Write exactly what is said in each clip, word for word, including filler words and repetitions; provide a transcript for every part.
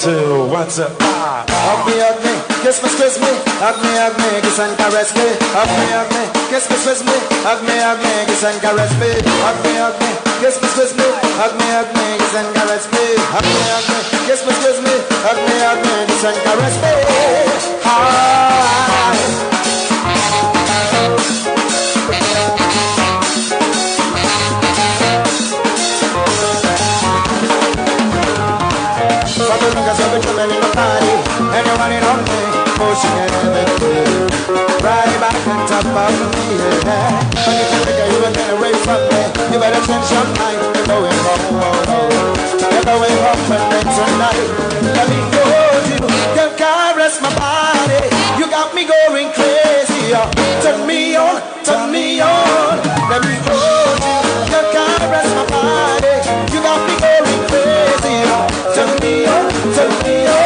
Two, one, two, ah. Hug me, hug me, kiss me, squeeze me. Hug me, hug me, kiss and caress me. Hug me, hug me, kiss me, squeeze me. Hug me, hug me, kiss and caress me. Hug me, hug me, kiss me, squeeze me. Hug me, hug me, kiss and caress me. Hug me, hug me, kiss me, squeeze me. Hug me, hug me, kiss and caress me. Ah. For the longest I've been coming in the party, and you're running on me, pushing everything. Right back on top of me, yeah. But if you think you were getting away from me, you better change your mind. You're going home, home, home. You're going home with me tonight. Let me hold you, girl, caress my body. You got me going crazy, yeah. Turn me on, turn me on. Let me hold you, girl, caress my body. You got me going crazy, yeah. Turn me on, turn me on.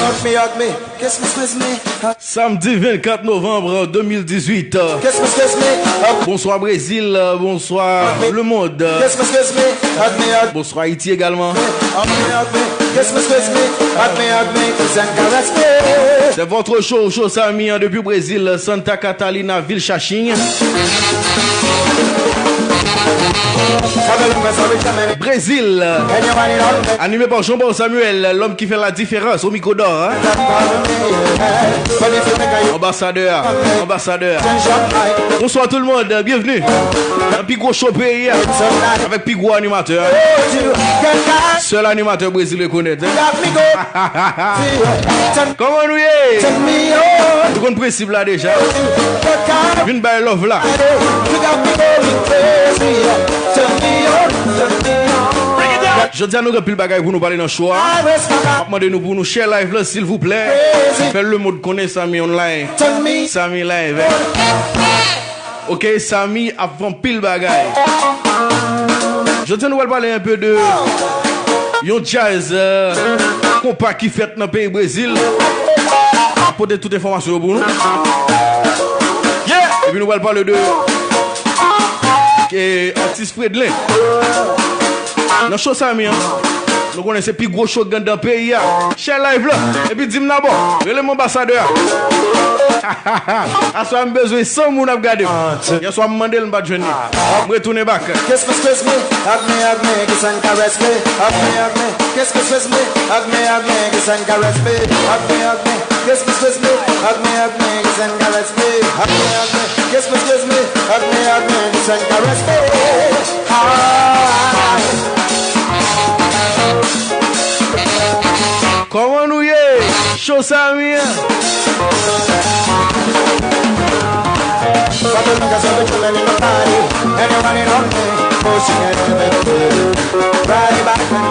Hug me, hug me, kiss me, squeeze me. Samdi vennkat novanm de mil dizuit. Kiss me, squeeze me. Hug Bonswa Brezil, bonswa lemonn. Kiss me, squeeze me. Hug me, hug Bonswa Ayiti egalman. Hug me, hug me, kiss me, squeeze me. Hug me, hug me, kiss and caress me. C'est votre show, show Samy, hein, depuis Brésil, Santa Catalina, ville Xaxim. Brezil, animé par Jean-Paul Samuel, l'homme qui fait la différence au micro d'or, hein. Anbasadè, anbasadè. Bonswa tout le monde, bienvenue nan pi gwo show peyi a, avèk pi gwo animatè, hein. Sèl animatè Brezil rekonèt, hein. Kòman nou ye? Nou konn prensip la deja. Vin bay love la. Jodi a nou gen pil bagay pou nou pale nan show a. M ap mande nou pou nou share live la, silvouplè. Fè lemonn konnen Samy online. Samy live, eh. Ok, Samy ap fè anpil bagay. Jodi a nou pral pale enpe de yon djaz, euh, konpa ki fèt nan peyi Brezil. M ap pote tout enfòmasyon yo pou nou. Yeah! Epi nou pral pale de, eh, atis Fredlin. Nan show Samy an, nou konnen se pi gwo show ganndan peyi a. Share live la, epi di m dabò. Rele m anbasadè a. Aswè a m bezwen san moun ap gade m. Yèswa m mande l, m pa t jwenn li. M retounen back. Kiss me, squeeze me, hug me, hug me, kiss and caress me. Hug me, hug me, kiss me, squeeze me, hug me, hug me, kiss and caress me. Hug me, hug me, kiss me, squeeze me, hug me, hug me, kiss and caress me. Hug me, hug me, kiss me, squeeze me, hug me, hug me, kiss and caress me. Ah. Kòman nou ye? Show Samy an.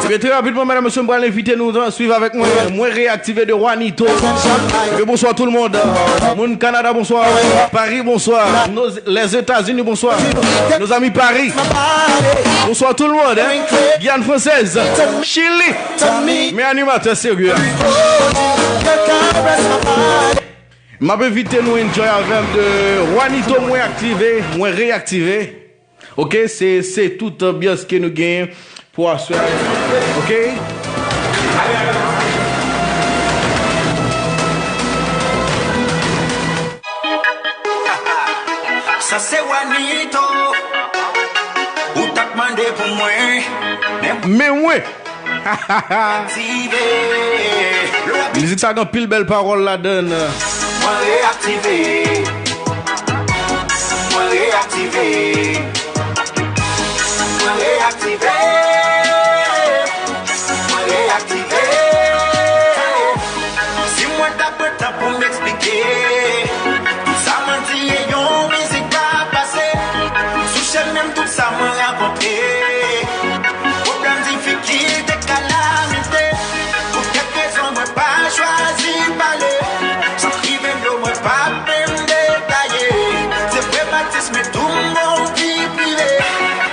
Ebyen, trè rapidman, medam, mesye, m pral envite nou suiv avèk mwen. Mwen reyaktive de Juanito. Ebyen, bonswa tout le monde. Moun Kanada, bonswa. Paris, bonswa. Nos, les États-Unis, bonswa. Nos amis Paris. Bonswa tout le monde, hein. Guyane française. Chili. Men animatè serye. M ap envite nou enjoy avè m de Juanito, mwen aktive, mwen reyaktive. Ok, se, se tout anbyans ke nou genyen pou aswè a. Ok? Sa se Juanito, ou t ap mande pou mwen. Men mwen. Mizik sa gen anpil bèl pawòl ladan l. Mwen reyaktive. Mwen reyaktive. Mwen reyaktive. Mwen reyaktive. Si mwen ta pran tan pou m eksplike, tout sa mwen di e yon mizik ka pase. Sou chemen m, tout sa mwen rankontre. Pwoblèm, difikilte, kalamite. Pou kèk rezon, mwen pa chwazi pale. Sa k rive m yo, mwen p ap menm detaye. Se prematis, men tou m gon vi prive.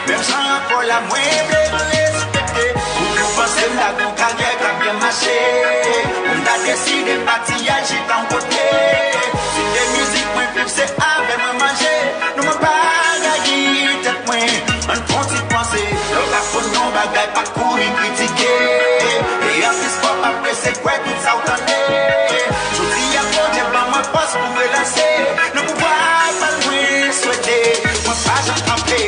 Menm jan ankò la, mwen vle respekte. Ou tou panse m ta gon karyè k ap byen mache. Pou m ta deside pati al chita yon kote. Si te mizik mwen viv, se avè mwen manje. Non, mwen pa rayi tèt mwen. Ann fè yon ti panse. Lè w ka konn yon bagay, pa kouri kritike. E anplis, fò w Kwè tout sa w tande. Jodi a Bondye ban mwen fòs pou m relanse. Nan pouvwa pa l mwen swete. Mwen pa janm kanpe.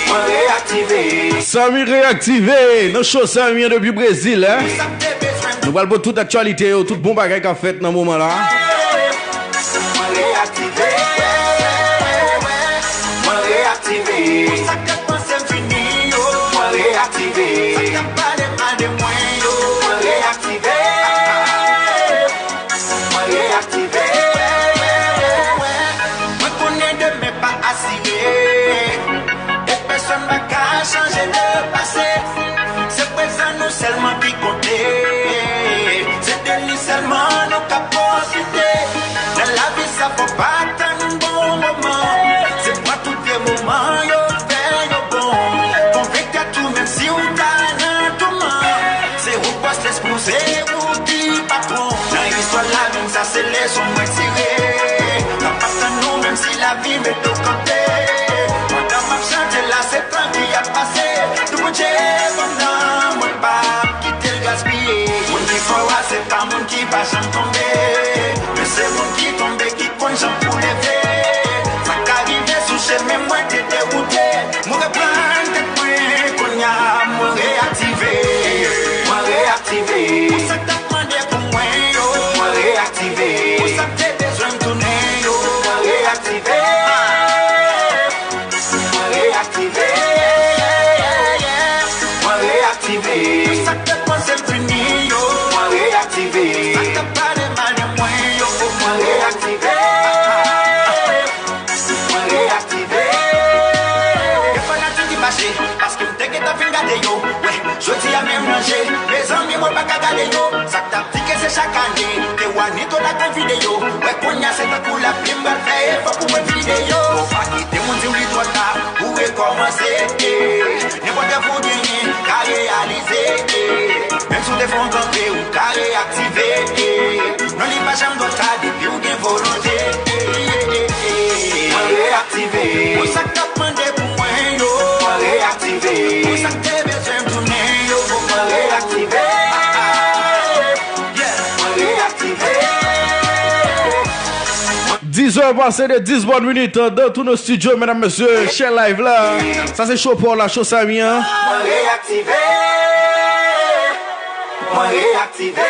Mwen reyaktive. Samy reyaktive nan show Samy an depi Brezil, hein? Sa m te bezwen. Nou pral pote tout aktyalite yo, tout bon bagay k ap fèt nan moman la. Mwen reyaktive. Mwen reyaktive. Pou sa k te panse m fini yo. Mwen reyaktive. Sa k t ap pale mal de mwen yo. Mwen reyaktive. Mwen reyaktive. Mwen konnen demen pa asire. E pèsonn pa ka chanje de pase. Se prezan nou sèlman ki konte. Se de li sèlman nou ka pwofite. Nan lavi sa fò pa tann bon moman. Se pran tout vye moman yo fè yo bon. Konvenk tèt ou menm si w ta nan touman. Se ou k bòs lespri w, se ou ki patwon. Nan istwa lavi m sa se leson mwen tire. Sa p ap tann nou menm si lavi mete w kanpe. Pandan m ap chante la se tan ki ap pase. Tout Bondye ban m nan mwen p ap kite l gaspiye. Moun ki fò a se pa moun ki pa janm tonbe. Men se moun ki tonbe ki konn jan pou leve. Sa ka rive sou chemen mwen te dewoute. Mwen reprann tèt mwen kounye a mwen reyaktive. Mwen reyaktive. Pou sa k t ap mande pou mwen yo. Mwen reyaktive. Pou sa k te bezwen m tounen yo. Mwen reyaktive. Mwen reyaktive. Mwen reyaktive. Sa k te panse m fini yo. Mwen reyaktive. Sa k t ap pale mal de mwen yo. Mwen reyaktive. Mwen reyaktive. Gen fanatik ki fache paske m te gentan fin gade yo. Wè, jodi a menm ranje. Mezanmi, mwen pa ka gade yo. Sa k t ap di ke se chak ane ke Wanito ta konvide yo. Wè kounye a se tankou lapli m pral fè efò pou mwen vide yo. Fò pa kite moun di w li twò ta pou rekòmanse. Nenpòt rèv ou genyen ka reyalize. Menm si w te fè yon kanpe, ou ka reyaktive. Non, li pa janm twò ta depi w gen volonte. Mwen reyaktive. Pou sa k t ap mande pou mwen yo. Mwen reyaktive. Pou sa k te bezwen m tounen yo. Mwen reyaktive. Mwen reyaktive. Dix heures passées de dix bonnes minutes dans tous nos studios, mesdames, messieurs. Share live la. Sa se show pa w la, show Samy an. Mwen reyaktive. Mwen reyaktive.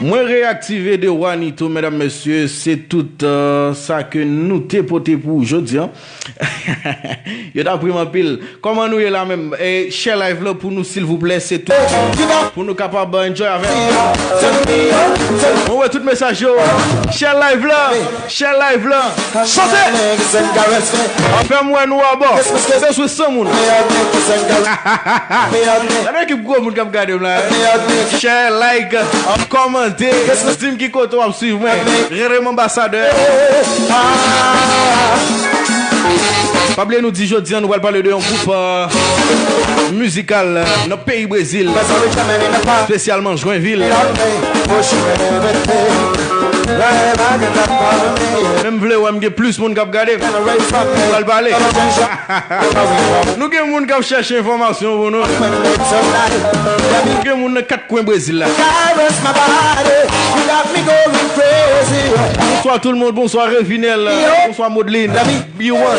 Mwen reyaktive de Wanito, medam, mesye, se tout, euh, sa ke nou te pote pou ou jodi a. Yo t ap ri m anpil. Kòman nou ye la menm? E, share live la pou nou, silvouplè, se tout. Pou nou kapab enjoy avè. Mwen wè tout mesaj yo. Share live la. Share live la. Chante! Fè m wè nou abò. Se sou san moun. Gade ekip gwo moun k ap gade m la. Share, like, kòmante. Di m ki kote w ap swiv mwen. Rere m anbasadè. Pa bliye nou di jodi a nou pral pale de yon gwoup, euh, mizikal, euh, nan peyi Brezil, espesyalman Joinville. Men m vle wè m gen plis moun k ap gade. M pral pale. Nou gen moun k ap chèche enfòmasyon pou nou. Nou gen moun nan kat kwen Brezil la. Bonswa tout le monde, bonswa Revinel, bonswa Modeline. Biwan.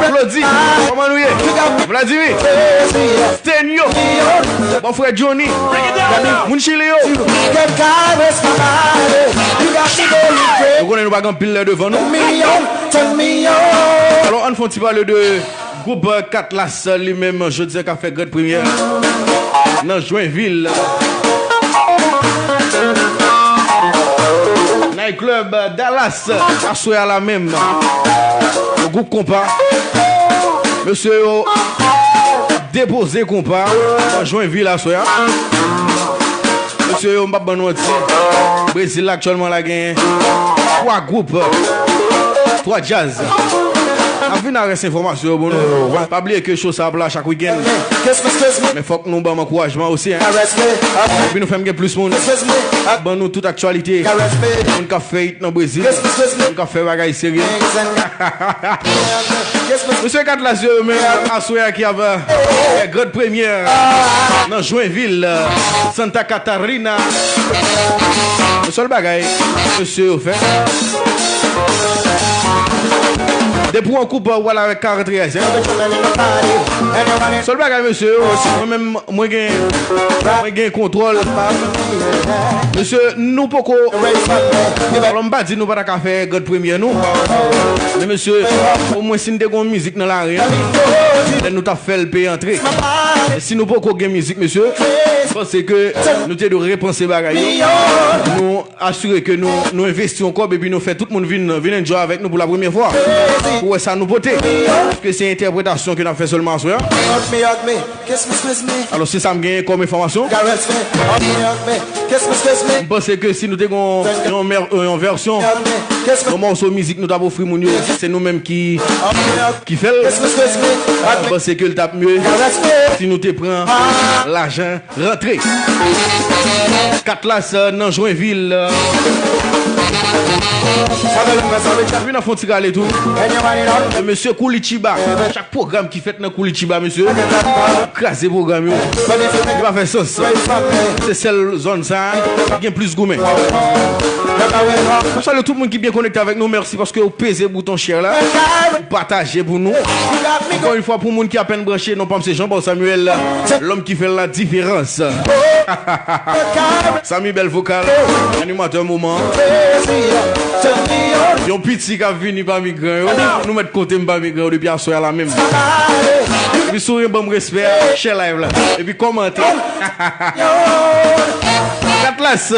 Claudie, kòman nou ye? Vladimir. Stenio. Bòfrè Johnny. Moun Chili yo. Nou konnen nou pa gen anpil lè devan nou. Alò, ann fè yon ti pale de gwoup, euh, Katlas, euh, li menm, jodi a, k ap fè grand premyè nan Joinville. Night Club, euh, Dallas, aswè a la menm. Gwoup Konpa. Mesye yo ap depoze Konpa nan Joinville aswè a. Mesye yo, m p ap ban nou manti. Brezil la aktyèlman la genyen twa gwoup, twa djaz. Ap vin ak rès enfòmasyon yo pou nou. Pa bliye ke show sa ap la chak wikenn. Men fòk nou ban m ankourajman osi, en. Epi nou fè m gen plis moun. Ban nou tout aktyalite. Moun k ap fè it nan Brezil. Moun k ap fè bagay serye. Mesye Katlas yo, men aswè a ki ap fè grand premyè nan Joinville, Santa Catarina. Yon sèl bagay mesye yo fè. Depi w an koup, w al avèk karant trèz, en. Sèl bagay mesye yo, mwen menm, mwen gen, mwen gen kontwòl. Mesye, nou poko, alò, m pa di nou pa ta ka fè grand premyè nou. Men mesye, omwen si n te gen yon mizik nan lari a, lè nou t ap fè l peye antre. Men si nou poko gen mizik, mesye, m panse ke nou te dwe repanse bagay yo. Nou asire ke nou, nou envesti yon kòb epi nou fè tout moun vin, vin enjoy avèk nou pou la premyè fwa. Pou wè sa nou pote. Paske se entèpretasyon ke n ap fè sèlman aswè a. Alò, se sa m genyen kòm enfòmasyon. M panse ke si nou te gen yon, yon mè-, yon vèsyon, yon mòso mizik nou t ap ofri moun yo, se nou menm ki, ki fè l. M panse ke l t ap mye si nou te pran lajan rantre. Katlas, euh, nan Joinville, euh. Vin nan fon ti rale tou. E mesye Koulitiba. Chak pwogram ki fèt nan Koulitiba, mesye, kraze pwogram yo. Li pa fè sans. Se sèl zòn sa ki gen plis goumen. M salye tout moun ki byen konekte avèk nou. Mèsi paske w peze bouton share la. Pataje pou nou. Ankò yon fwa, pou moun ki apèn branche, non pa m se Jean Paul Samuel, l'homme qui fait la différence. Samy, bèl vokal, animatè moman. Yon piti k ap vini pami gran yo. Nou mèt konte m pami gran yo depi aswè a la menm. Epi si w ban m respè, share live la. Epi kòmante. Katlas.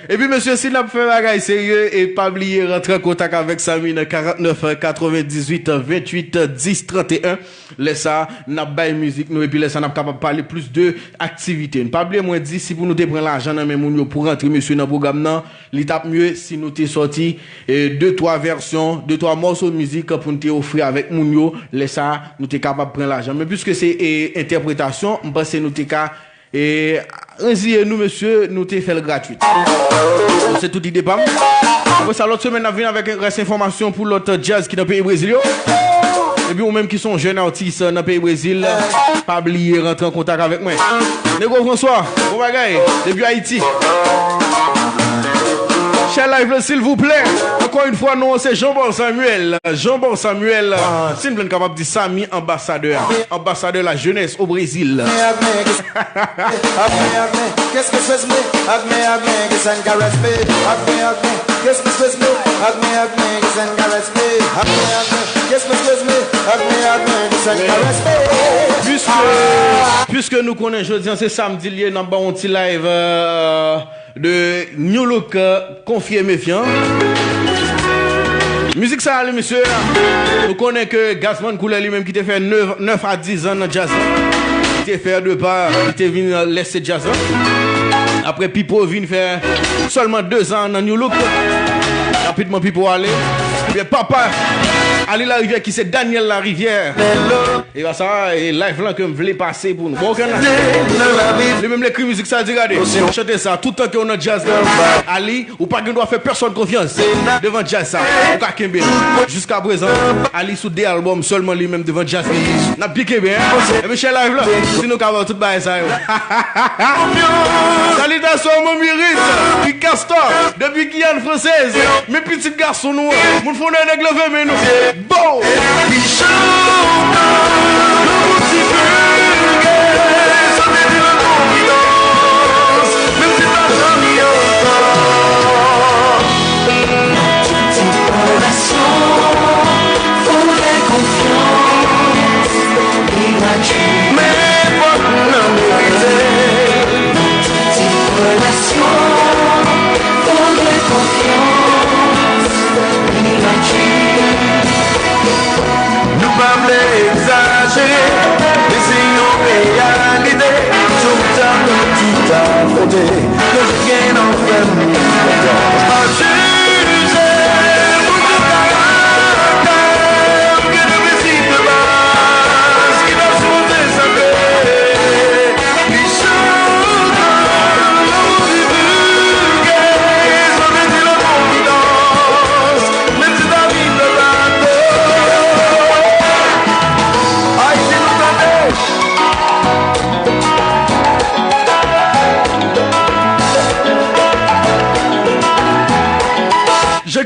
Epi mesye, si n ap fè bagay serye, e pa bliye rantre an kontak avèk Samy nan karant nèf katrevendizuit venntuit dis tranteyen. Lè sa, n ap bay mizik nou, epi lè sa, n ap kapab pale plis de aktivite. Pa bliye mwen di, si pou nou te pran lajan nan men moun yo pou rantre mesye nan pwogram nan, li t ap mye si nou te sòti, e, de twa vèsyon, de twa mòso mizik pou n te ofri avèk moun yo. Lè sa, nou te kapab pran lajan. Men piske se, e, entèpretasyon, m panse nou te ka E, reziye nou, mesye, nou te fè l gratwit. Se tout ide pa m. Apre sa, lòt semèn, n ap vin avèk rès enfòmasyon pou lòt djaz ki nan peyi Brezil yo. Epi ou menm ki se yon jèn atis nan peyi Brezil, pa bliye rantre an kontak avèk mwen. Nego François, bon bagay, depi Ayiti. Share live la, silvouplè. Ankò yon fwa, non an se Jean Paul Samuel. Jean Paul Samuel. Si n vle, n kapab di Samy anbasadè a. Anbasadè la jeunesse au Brésil. Piske, piske nou konnen jodi an se samdi l ye, n ap ba w yon ti live, euh, de New Look, euh, Konfye Mefyan. Mizik sa a, li, mesye, nou konnen ke Gazzman Couleur li menm ki te fè nèf, nèf a diz an nan djaz la. Li te fè de pa, li te vin lèse djaz la. Apre Pipo vin fè sèlman de zan nan New Look. Rapidman Pipo ale. Ebyen papa Ali Larivière ki se Daniel Larivière. E pa sa, e live lan ke m vle pase pou nou. Bon, okenn la. Li menm l ekri mizik sa, di gade, chante sa, toutan ke w nan djaz la, Ali, ou pa gen dwa fè pèsonn konfyans. Devan djaz sa, ou ka kenbe l. Jiska prezan, Ali sou de albòm sèlman li menm devan djaz li. N ap byen kenbe, en. Ebyen, share live la, si nou ka wè tout bagay sa yo. Salitasyon, Manmi Riz, Big Castor, depi Giyàn Fransèz. Men pitit gason nou an, moun fondè nèg leve men nou. Bow! Nou pa vle egzajere, men se yon reyalite. Tout tan nou tout afwonte, nou tout gen nan frè m konfyans. Pa jije moun sou karakta, gen de prensip.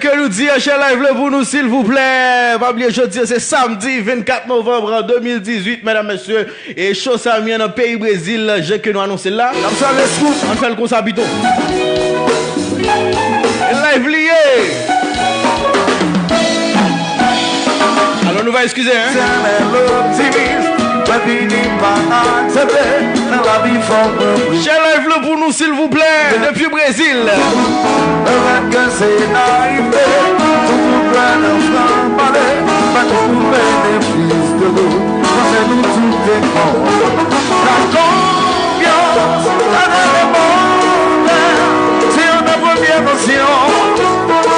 Ke nou di an, share live la pou nou, silvouplè. Pa bliye, jodi a se samdi vennkat novanm de mil dizuit, medam, mesye. E show Samy an nan peyi Brezil, jan ke nou anonse l la. N ap save scoop. Ann fè l konsa pito. E live li ye. Alò, nou va eskize, hein? Etènèl optimis, mwen fini pa aksepte nan lavi fò mwen. Share live la pou nou, silvouplè, depi Brezil. Pèmèt ke se nayivte, pou tout lè nan franc parler, pa tout pou benefis de nou, panse nou tout te bon. La konfyans, la nan le bonheur, se yon nan premye nosyon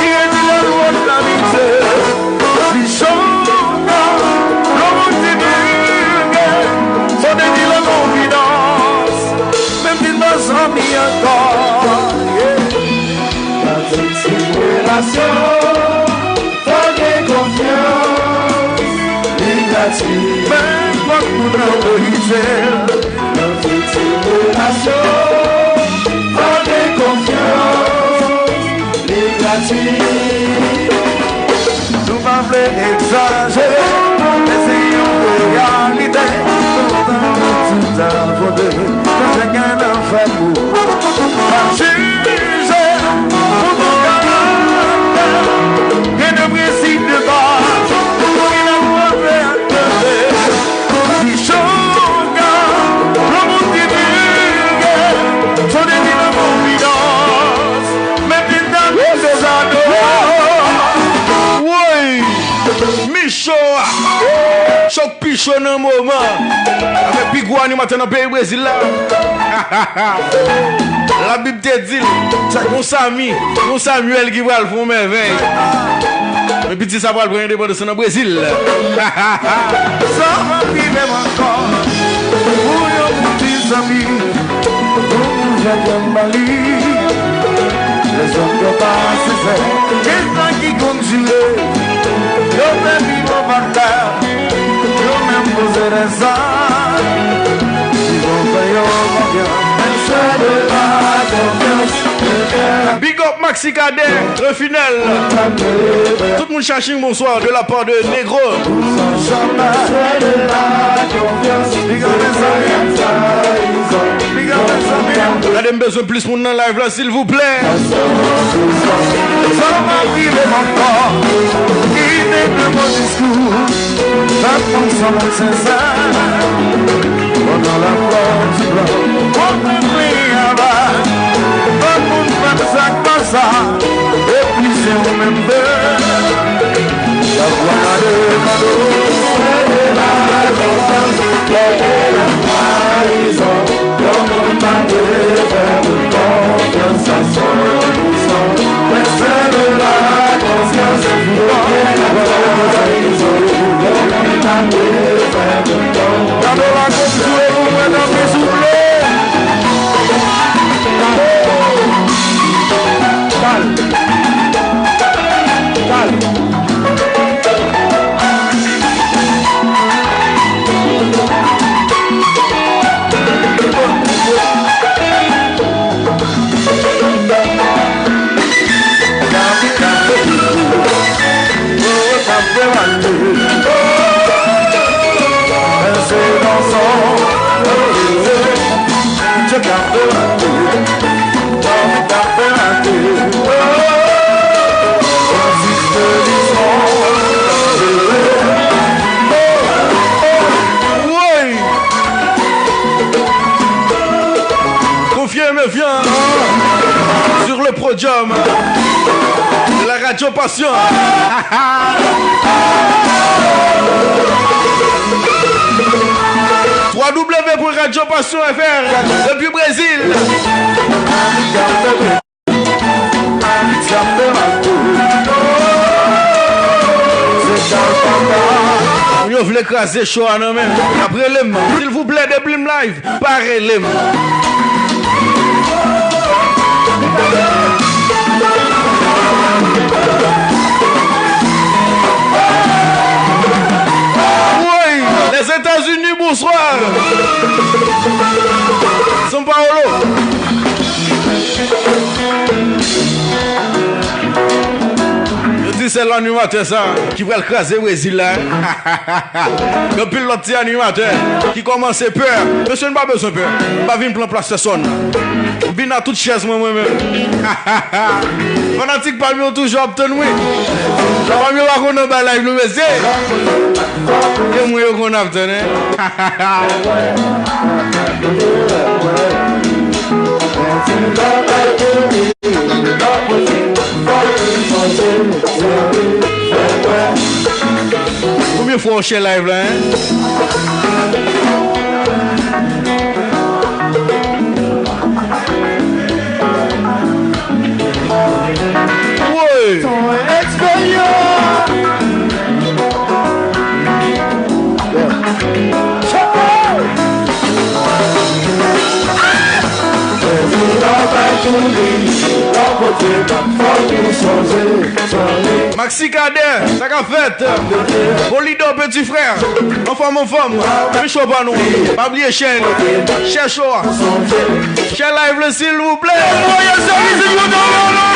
ki retire lwòt nan mizè. Pi cho ka, lò moun divulge, son dezi la konfidans. Menm si n pa zanmi ankò, yeah. Nan tout sitiyasyon, fò gen konfyans, li gratis. Men fòk moun otorize l. Nan tout sitiyasyon, fò gen konfyans, li gratis. Nou pa vle egzajere, men se yon reyalite. Lontan nou tout abandone, nan chak gen nan fè pou pa jije pou nou kapab gen de prensip de baz ki nan pwòp tande. Pi cho ka, lò moun divulge, son dezi nan konfidans. Men pi nan tout se sa nou. Woy! Micho a! Chòk pi cho nan moman. Avèk pi gwo animatè nan peyi Brezil la. Labib te di l, yon Samy, yon Samuel ki pral fè yon mèvèy. Men piti sa pral pran endepandans nan Brezil. Sa va rive m ankò. Pou yon moun di zanmi, pou moun fè kè m ba li. Lèzòm yo pa sensè. Gen tan ki konn jire, yo fè pi bon faktè. Yo menm poze dèzak. Big up Maxi Cadet, Refinèl, tout moun Chaching, bonsoir de la part de Negro. Gade, m bezwen plis moun nan live la, silvouplè. Sa pa rive m ankò. Kite de mo diskou. Sa konn sa moun sensè. Pandan la fòs blan, mwen fè pli anba. Tout moun fè sa k pa sa. Epi se ou menm de. La vwa de Mado. Gade la kòm sou e ou mwen nan pi souple. Woy! Confirme, viens sur le podium de la Radio Passion. trois W point radio passion F R depuis Brésil. Moun yo vle kraze show a nan men. Y ap rele m. Silvouplè, depi m live, pa rele m. Woy! Lèzetazini, bonswa! São Paulo! Sèl animatè sa ki pral kraze Brezil la. Gen anpil lòt ti animatè ki kòmanse pè. Mesye, n pa bezwen pè. M pa vin pran plas pèsonn. M vin a tout chèz mwen, mwen menm. Fanatik pa m yo toujou ap tann mwen. Fanatik pa m yo pa konn anba live nou, mesye. E mwen yo konn ap tann, hein. Konbyen fwa w share live la, hein? Woy! Maxi Cadet, sa k ap fèt? Polido, peti frè, anfòm, anfòm. Depi show pa nou, pa bliye share li. Share show a. Share live la, silvouplè. Voye sa, mizik yo nan yon lòt.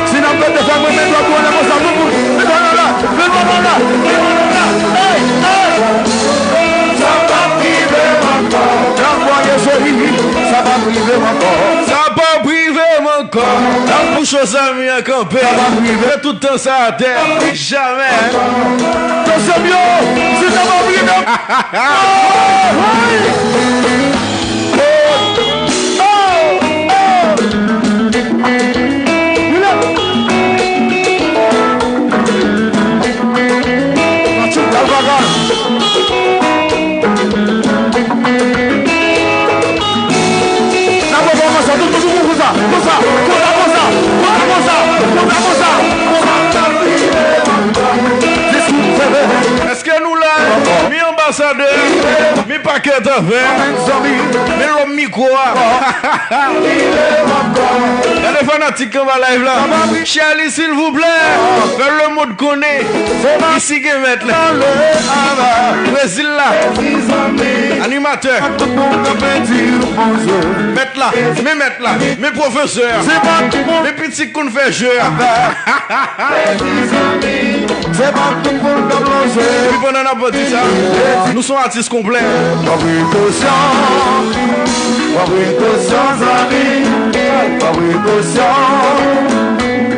Si n ap pete fè mwen met lòt bò la konsa, tout moun, met lòt la, met lòt la, met lòt la. Hey, hey. Sa p ap rive m ankò. Nan vwaye cheri, sa p ap rive m ankò. Sa p ap rive m ankò. Pou cho zanmi an kanpe. Sa p ap rive. Fè tout tan sa atè. Jamè. Mesye m yo, si sa p ap rive m ankò. Èske nou la? Mi anbasadè, mi pakèt afè, mi lòm mikwo a. Gade fanatik anba live la. Share li, silvouplè. Fè lemonn konnen isi gen mèt la. Brezil la. Animatè. Mèt la. Men mèt la. Men pwofesè a. Men pitit konn fè jeu a. Epi pandan n ap di sa, nou se yon atis konplè. Pran prekosyon, pran prekosyon, zanmi. Pran prekosyon,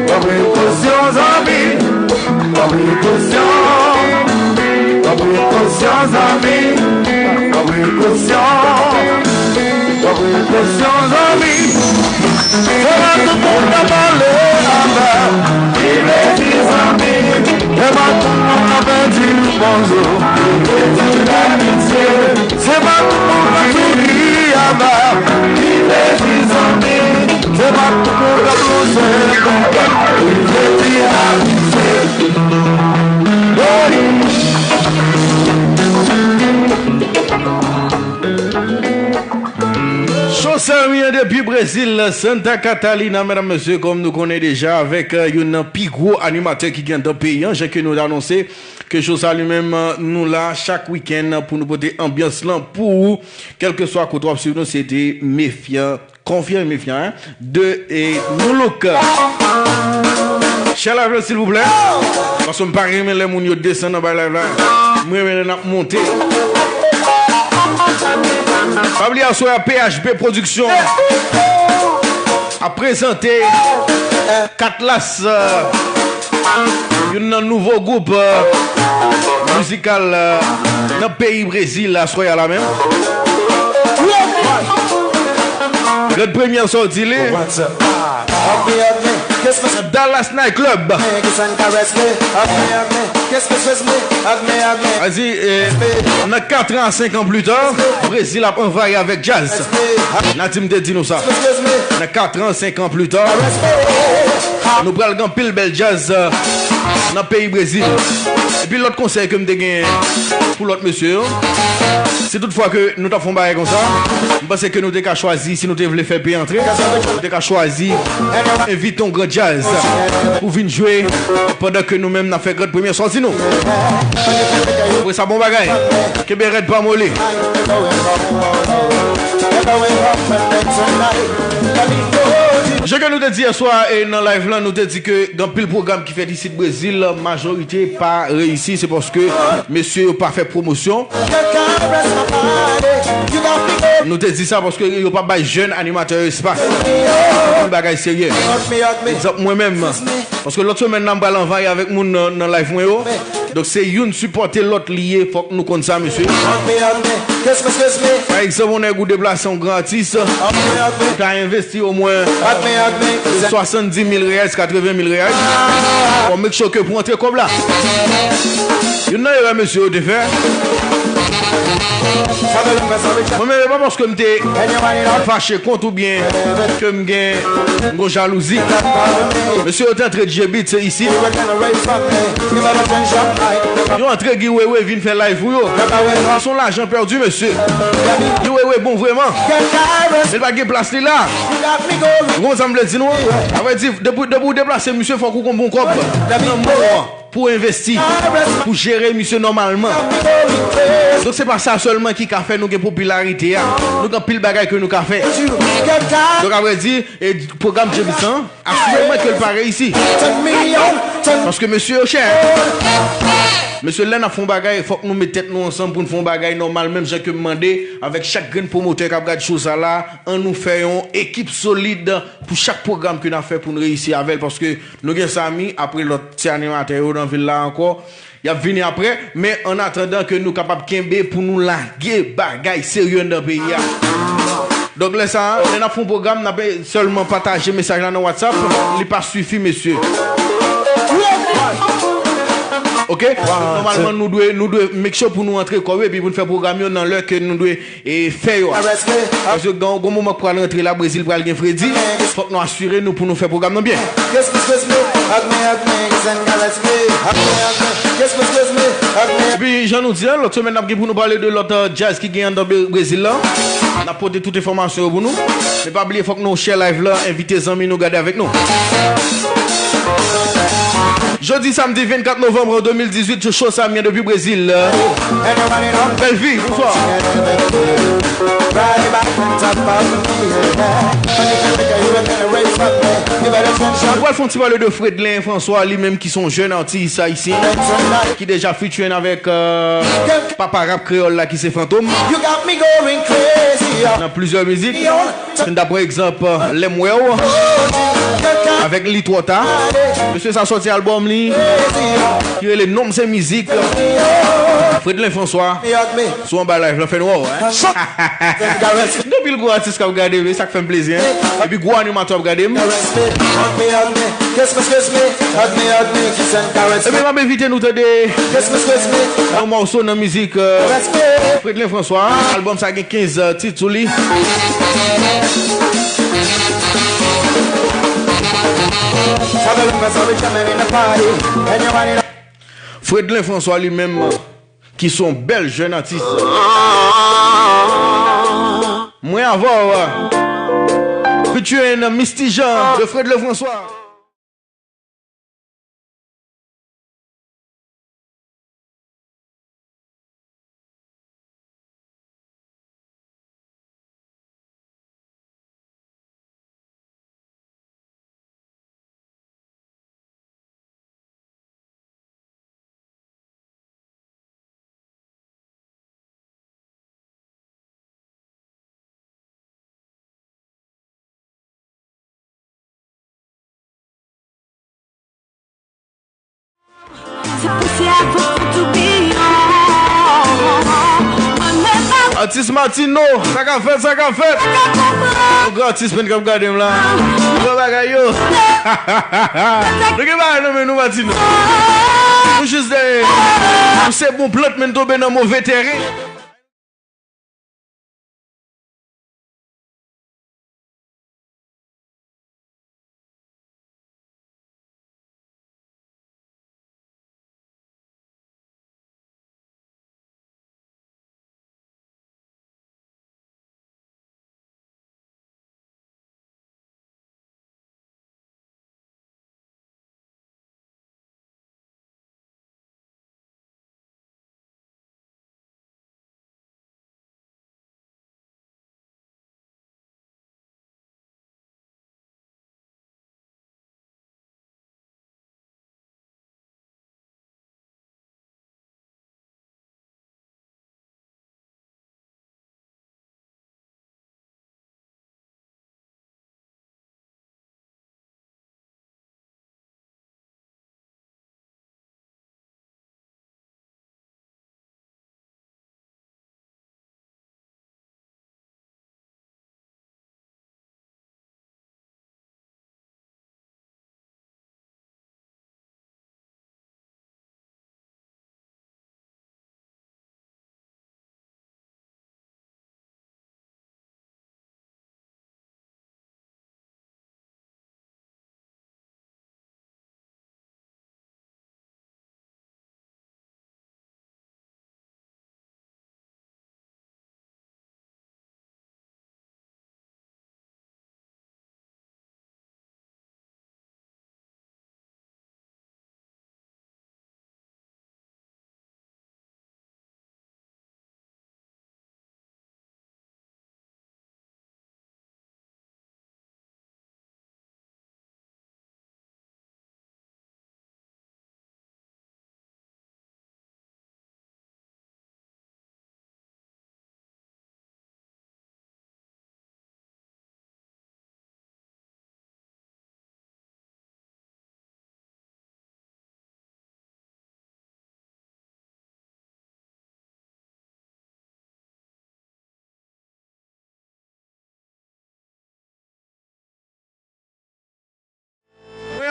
pran prekosyon, zanmi. Pran prekosyon, pran prekosyon, zanmi. Pran prekosyon, pran prekosyon, zanmi. Se pa tout moun k ap pale afè. Ki vle di zanmi. Se pa tout moun k ap di bonjou. Ki vle di amitiye. Se pa tout moun k ap souri afè. Ki vle di zanmi. Se pa tout moun k ap lonje konpè. Ki vle di amitiye. Woy. Show sa vini depi Brezil, Santa Catarina, medam, mesye, kòm nou konnen deja, avèk, euh, youn nan pi gwo animatè ki gen nan peyi an, jan ke nou t anonse ke show sa li menm, euh, nou la chak wikenn pou nou pote anbyans lan pou ou, kèlkeswa kote w ap swiv nou, se te Mefyan, Konfyan e Mefyan, hein, de, e, Nou Look. Share live la, silvouplè. Paske m pa renmen lè moun yo desann anba live la. M renmen lè n ap monte. Pa bliye aswè a P H B Production ap prezante Katlas, euh, youn nan nouvo gwoup, euh, mizikal, euh, nan peyi Brezil, aswè a la menm. Gad premye sòti li. Dallas Night Club. Azi, eh, nan kat an a senk an pli ta, Brezil ap anvayi avèk djaz. Nadim te di nou sa. Nan kat an, senk an pli ta, nou pral gen anpil bèl djaz, eh, nan peyi Brezil. Epi lòt konsèy ke m te genyen, pou lòt mesye yo. Si tout fwa ke nou t ap fè yon bagay konsa, m panse ke nou te ka chwazi, si nou te vle fè peyi antre, nou te ka chwazi envite yon gran djaz pou vin jwe pandan ke nou menm n ap fè grand premyè sòti nou. Apre sa, bon bagay. Kenbe rèd, pa moli. Jan ke nou te di yèswa, e, nan live lan, nou te di ke gen anpil pwogram ki fèt isit Brezil, majorite pa reyisi, se paske mesye yo pa fè pwomosyon. Nou te di sa paske yo pa bay jèn animatè yo espas. Yon bagay serye. Egzanp, mwen menm, paske lòt semèn nan, m pral anvayi avèk moun nan, nan live mwen yo. Donk, se youn sipòte lòt li ye, fòk nou konn sa, mesye. Pa egzanp, yon nèg ou deplase, yon gran atis, ou ta envesti omwen swasanndis mil reyal, katreven mil reyal. Fò make sure ke pou antre kòb la. Youn nan erè mesye yo te fè. Mwen menm, e pa paske m te fache kont oubyen ke m gen yon jalouzi. Mesye yo te antre DJ Beats isit. Yo antre Guy Wewe vin fè live pou yo. Se yon lajan pèdi, mesye. Guy Wewe bon vrèman. Men l pa gen plas li la. Ou konprann sa m vle di nou? Sa vle di, depi, depi w deplase, misye, fòk ou gon bon kòb nan men w pou envesti, pou jere misye nòmalman. Donk, se pa sa sèlman ki ka fè nou gen popilarite a. Nou gen anpil bagay ke nou ka fè. Donk, a vrè di, e, pwogram James lan, asireman ke l pa reyisi. Paske mesye yo chè. Mesye, lè n ap fè yon bagay, fòk nou met tèt nou ansanm pou n fè yon bagay nòmal, menm jan ke m mande avèk chak grenn pwomotè k ap gad show sa la, ann nou fè yon ekip solid pou chak pwogram ke n ap fè pou n reyisi avè l, paske nou gen Samy, apre lòt ti animatè yo nan vil la ankò, y ap vini apre, men an atandan ke nou kapab kenbe pou nou lage bagay serye anndan peyi a. Donk, lè sa a, lè n ap fè yon pwogram, n ap sèlman pataje mesaj la nan WhatsApp, li pa sifi, mesye. Oke? Nòmalman, nou dwe, nou dwe make sure pou nou antre kò yo epi pou n fè pwogram yo nan lè ke nou dwe e fè yo a. Paske gen, gen moman k pral rantre la, Brezil pral gen fredi. Fòk nou asire nou pou nou fè pwogram nan byen. Epi, jan nou di a, lòt semèn n ap gen pou nou pale de lòt, euh, djaz ki gen anndan Bre-, Brezil la. N ap pote tout enfòmasyon yo pou nou. Men pa bliye, fòk nou share live la, envite zanmi nou gade avèk nou. Jodi samdi vennkat novanm de mil dizuit, show Samy an depi Brezil. Bèlvi, bonswa. Nou pral fè yon ti pale de Fredlin François, li menm ki se yon jèn atis ayisyen, ki deja featuring avèk, euh, papa rap kreyòl la ki se Fantom. Nan plizyè mizik. Si n ta pran egzanp, Lè m wè w, avèk Li Twò Ta. Mesye sa sòti albòm li, ki rele Nonm Se Mizik. Fredlin François, si w anba live la, fè n wè w, hein. Gen anpil gwo atis k ap gade m, e sa k fè m plezi, hein. Epi gwo animatè ap gade m. Epi m ap envite nou tande yon mòso nan mizik, euh, Fredlin François. Albòm sa gen kenz, euh, tit sou li. Fredlin François li menm, ki se yon bèl jèn atis. Mwen avè w, featuring Misty Jean de Fredlin François. Atis Martino, sa k ap fèt, sa k ap fèt? Yon gran atis menm k ap gade m la. Bon bagay yo. Nou gen bagay nan men nou, Martino. Nou jis dèyè. Nou se bon plant, men n tonbe nan move tèren.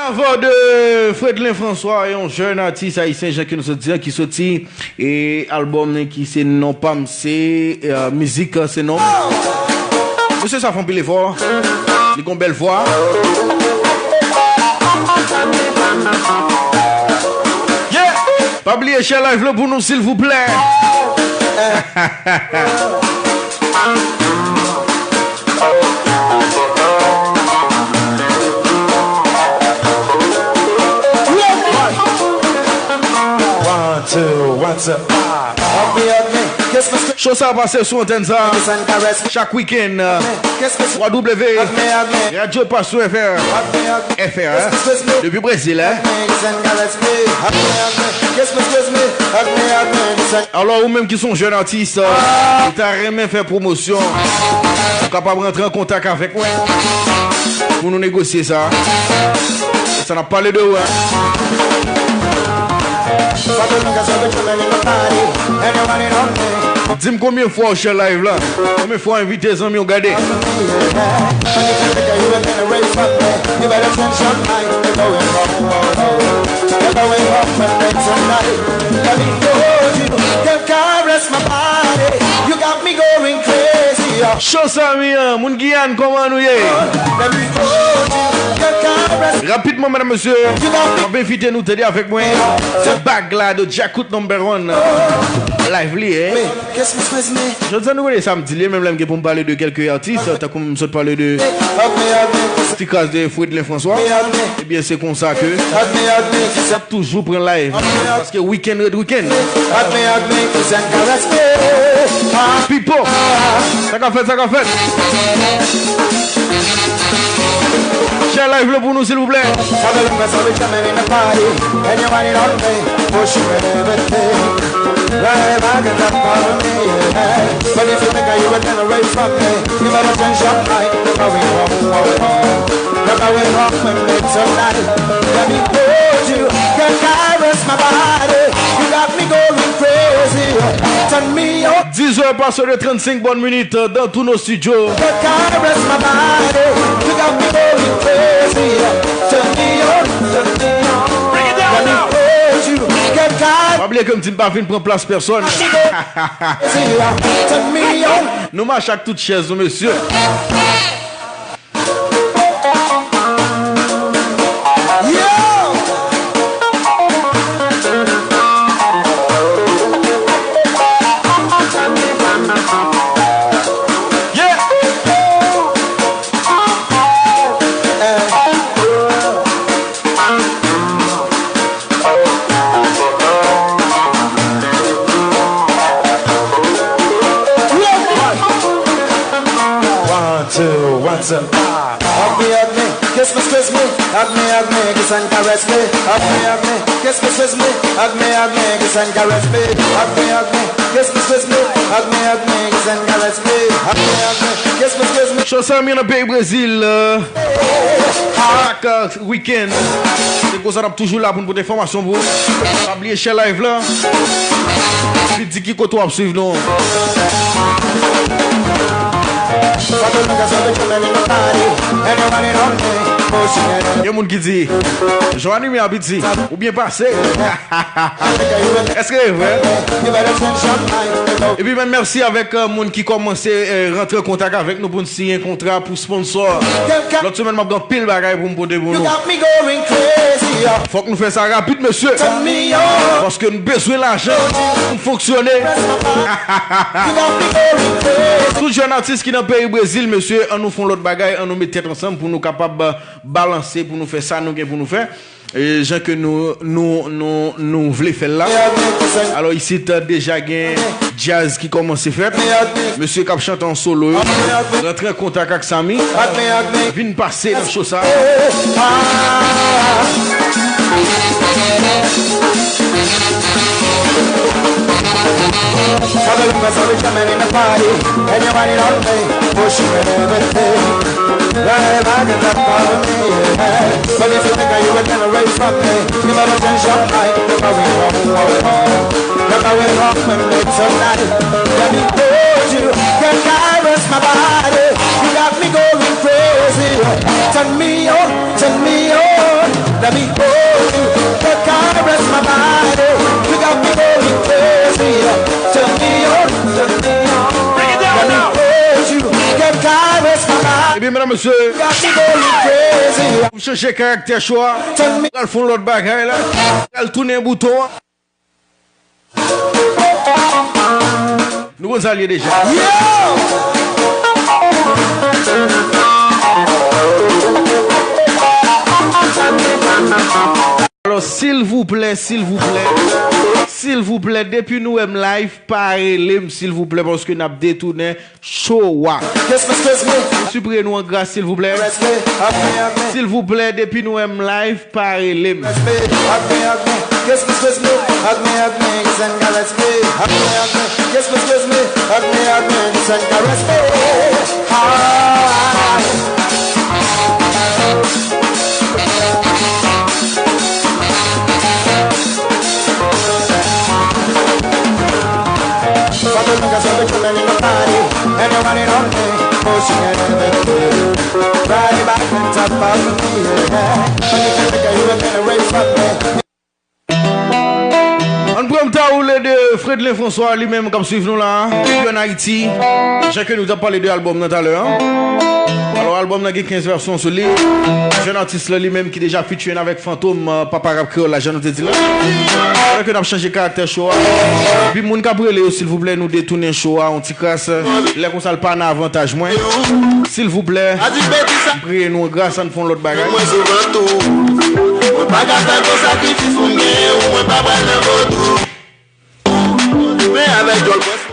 Avè de Fredlin François, yon jèn atis ayisyen, jan ke nou sot di a, ki soti e albòm li ki se non pa m, se, eh, mizik, eh, se non. Mesye sa fè anpil efò. Li gon bèl vwa. Yeah! Pa bliye share live la pou nou, silvouplè. One, two, one, two, ah. Show sa pase sou antèn sa chak wikenn. W W W Radio Passion F R. F R, hein? Depi Brezil, hein? Alò, ou menm ki se yon jèn atis, ou ta renmen fè pwomosyon, ou kapab rantre an kontak avèk mwen pou nou negosye sa. Sa n ap pale de ou, hein? Di m konbyen fwa ou share live la? Konbyen fwa w envite zanmi w gade? Show sa, mi an, moun Giyàn, kòman nou ye? Rapidman, medam, mesye, m ap envite nou tande avèk mwen. Se bag la de Djakout number one. Live li, eh. Jodi a nou konnen sa m di li, menm lè m gen pou m pale de kèlke atis, tankou m sot pale de ti kras de Fredlin François. Ebyen, se konsa ke n ap toujou pran live. Paske weekend ret weekend. Pipo, sa k ap fèt, sa k ap fèt? Share live la pou nou, silvouplè. Push you everything. Right back and up on me, yeah. But if you think that you were gonna raise from me, you better change your mind. Look how we come, come, come. Look how we come and make some light. Let me hold you, girl, caress my body. You got me going crazy. Turn me on. Dix heures passées de trente-cinq bonnes minutes dans tous nos studios. Girl, caress my body. You got me going crazy. Turn me on, turn me on. Bring it down now. Let me hold you. Girl, caress Pa bliye ke m di m pa vin pran plas pèsonn. Nou mache ak tout chèz nou, mesye. One, two, one, two, ah. Hug me, hug me, kiss me, squeeze me. Hug me, hug me, kiss and caress me. Hug me, hug me, kiss me, squeeze me. Hug me, hug me, kiss and caress me. Hug me, hug me, kiss me, squeeze me. Hug me, hug me, kiss and caress me. Hug me, hug me, kiss me, squeeze me. Show sa, mi nan peyi Brezil. Ak weekend. Se konsa n ap toujou la pou n pote enfòmasyon pou ou. Pa bliye share live la. Epi di ki kote w ap swiv nou. Gen moun ki di, Johnny mi abiti, ou byen pase. Èske e vre? Epi menm mèsi avèk, euh, moun ki kòmanse, euh, rantre an kontak avèk nou pou n siyen kontra pou sponsò. Lòt semèn, m ap gen anpil bagay pou m pote pou nou. Fòk nou fè sa rapid, mesye. Paske nou bezwen lajan pou n fonksyone. Tout jèn atis ki nan peyi Brezil, mesye, ann nou fè yon lòt bagay, ann nou met tèt ansanm pou nou kapab, euh, balanse, pou nou fè sa nou gen pou nou fè. E jan ke nou, nou, nou, nou vle fè l la. Alò, isit, deja gen djaz ki kòmanse fèt. Mesye k ap chante an solo yo rantre an kontak ak Samy. Vin pase nan show sa. Right back and up on me, yeah. But if you think that you were gonna raise from me, you better change your mind. Look how we come, come, come. Look how we come and make some light. Let me hold you, can caress my body. You got me going crazy. Turn me on, turn me on. Medam, mesye, m chanje karaktè cho a. M pral fè yon lòt bagay la. M pral tounen bouton an. Nou konn sa l ye deja. Alò, silvouplè, silvouplè, silvouplè, depi nou wè m live, pa rele m, silvouplè, paske n ap detounen cho a. Kiss me, kiss me. Nou sipriye nou an gras, silvouplè. Caress me, hug me, hug me. Silvouplè, depi nou wè m live, pa rele m. Caress me, hug me, hug me. Kiss me, kiss me, hug me, hug me. Kiss and caress me, hug me, hug me. Kiss me, kiss me, hug me, hug me. Kiss and caress me. Ah. Everybody on me, pushing everything. Ride back on top of me, yeah. But you can't make a human race from me. Ann pran m ta woule de Fredlin François, li menm k ap swiv nou la, depi ann Ayiti. Jan ke nou t ap pale de albòm nan talè a. Alò, albòm nan gen kenz vèsyon sou li. Jèn atis la, li menm ki deja featuring avèk Fantom, euh, papa rap kreyòl la, jan nou te di la. Alò ke n ap chanje karaktè cho a. Epi moun k ap rele yo, silvouplè, nou detounen cho a yon ti kras. Lè konsa, l pa nan avantaj mwen. Silvouplè, m priye nou an gras, ann fè yon lòt bagay. Mwen souvan tou, mwen pa ka fè gwo sakrifis pou m genyen ou, mwen pa pral nan vodou. Men avèk djòl pwès mwen.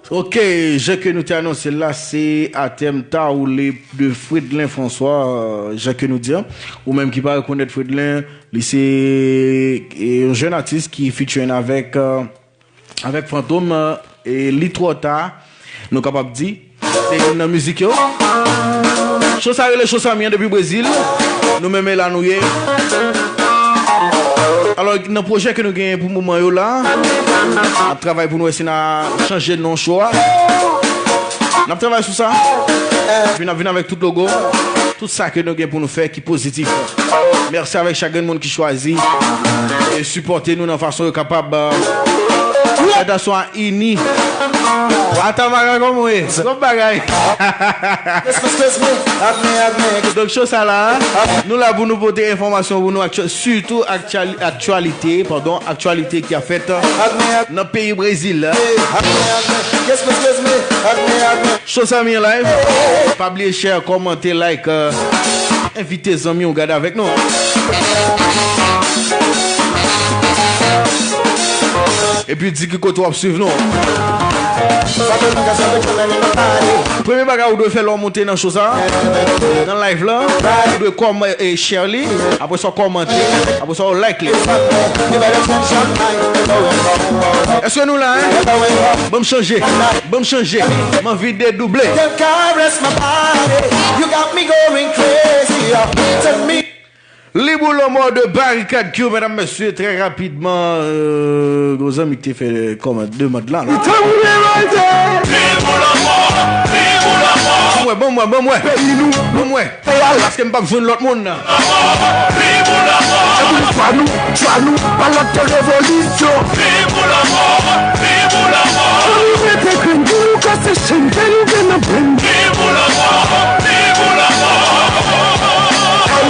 Ok, jan ke nou te anonse l la, se Atè m ta woule de Fredlin François, jan ke nou di an. Ou menm ki pa rekonèt Fredlin, li se, e, yon jèn atis ki featuring avèk, e, avèk Fantom, e, Li Twò Ta, nou kapab di. Se youn nan mizik yo. Cho sa rele Cho Sami an depi Brezil. Nou menm e la nou ye. Alò, nan pwojè ke nou genyen pou moman yo la, n ap travay pou nou wè si n a chanje non cho a. N ap travay sou sa. Epi n ap vin avèk tout logo. Tout sa ke nou gen pou nou fè ki pozitif. Mèsi avèk chak grenn moun ki chwazi e sipòte nou nan fason yo kapab. Fèt aswè a ini. Atamara, kòman w ye? Kòm bagay? Donk, show sa la, nou la pou nou pote enfòmasyon pou nou, aktyè-, sitou aktyali-, aktyalite, padon, aktyalite ki ap fèt nan peyi Brezil. Show sa, mi an live. Pa bliye share, kòmante, like, euh, envite zanmi w gade avèk nou. Epi di ki kote w ap swiv nou. Premye bagay ou dwe fè lè w monte nan show sa, nan live la, ou dwe kòm-, e, share li, apre sa w kòmante, apre sa w like li. Èske nou la, en? Ban m chanje, ban m chanje, m anvi dedouble. Girl, caress my body. You got me going crazy. Tell me. Libre la mort de Barikad Crew, medam, mesye, trè rapidman, euh, gwo zanmi ki te fè kòmant demann la, non? Ban mwen, ban mwen, ban mwen. Peyi nou. Ban mwen. Paske m p ap jwenn lòt moun nan. Se pou nou, chwa nou, chwa nou, pa lòt ke revolisyon. Ann nou mete grenn, pou nou kase chenn, fè nou vin nan brenn. Ey,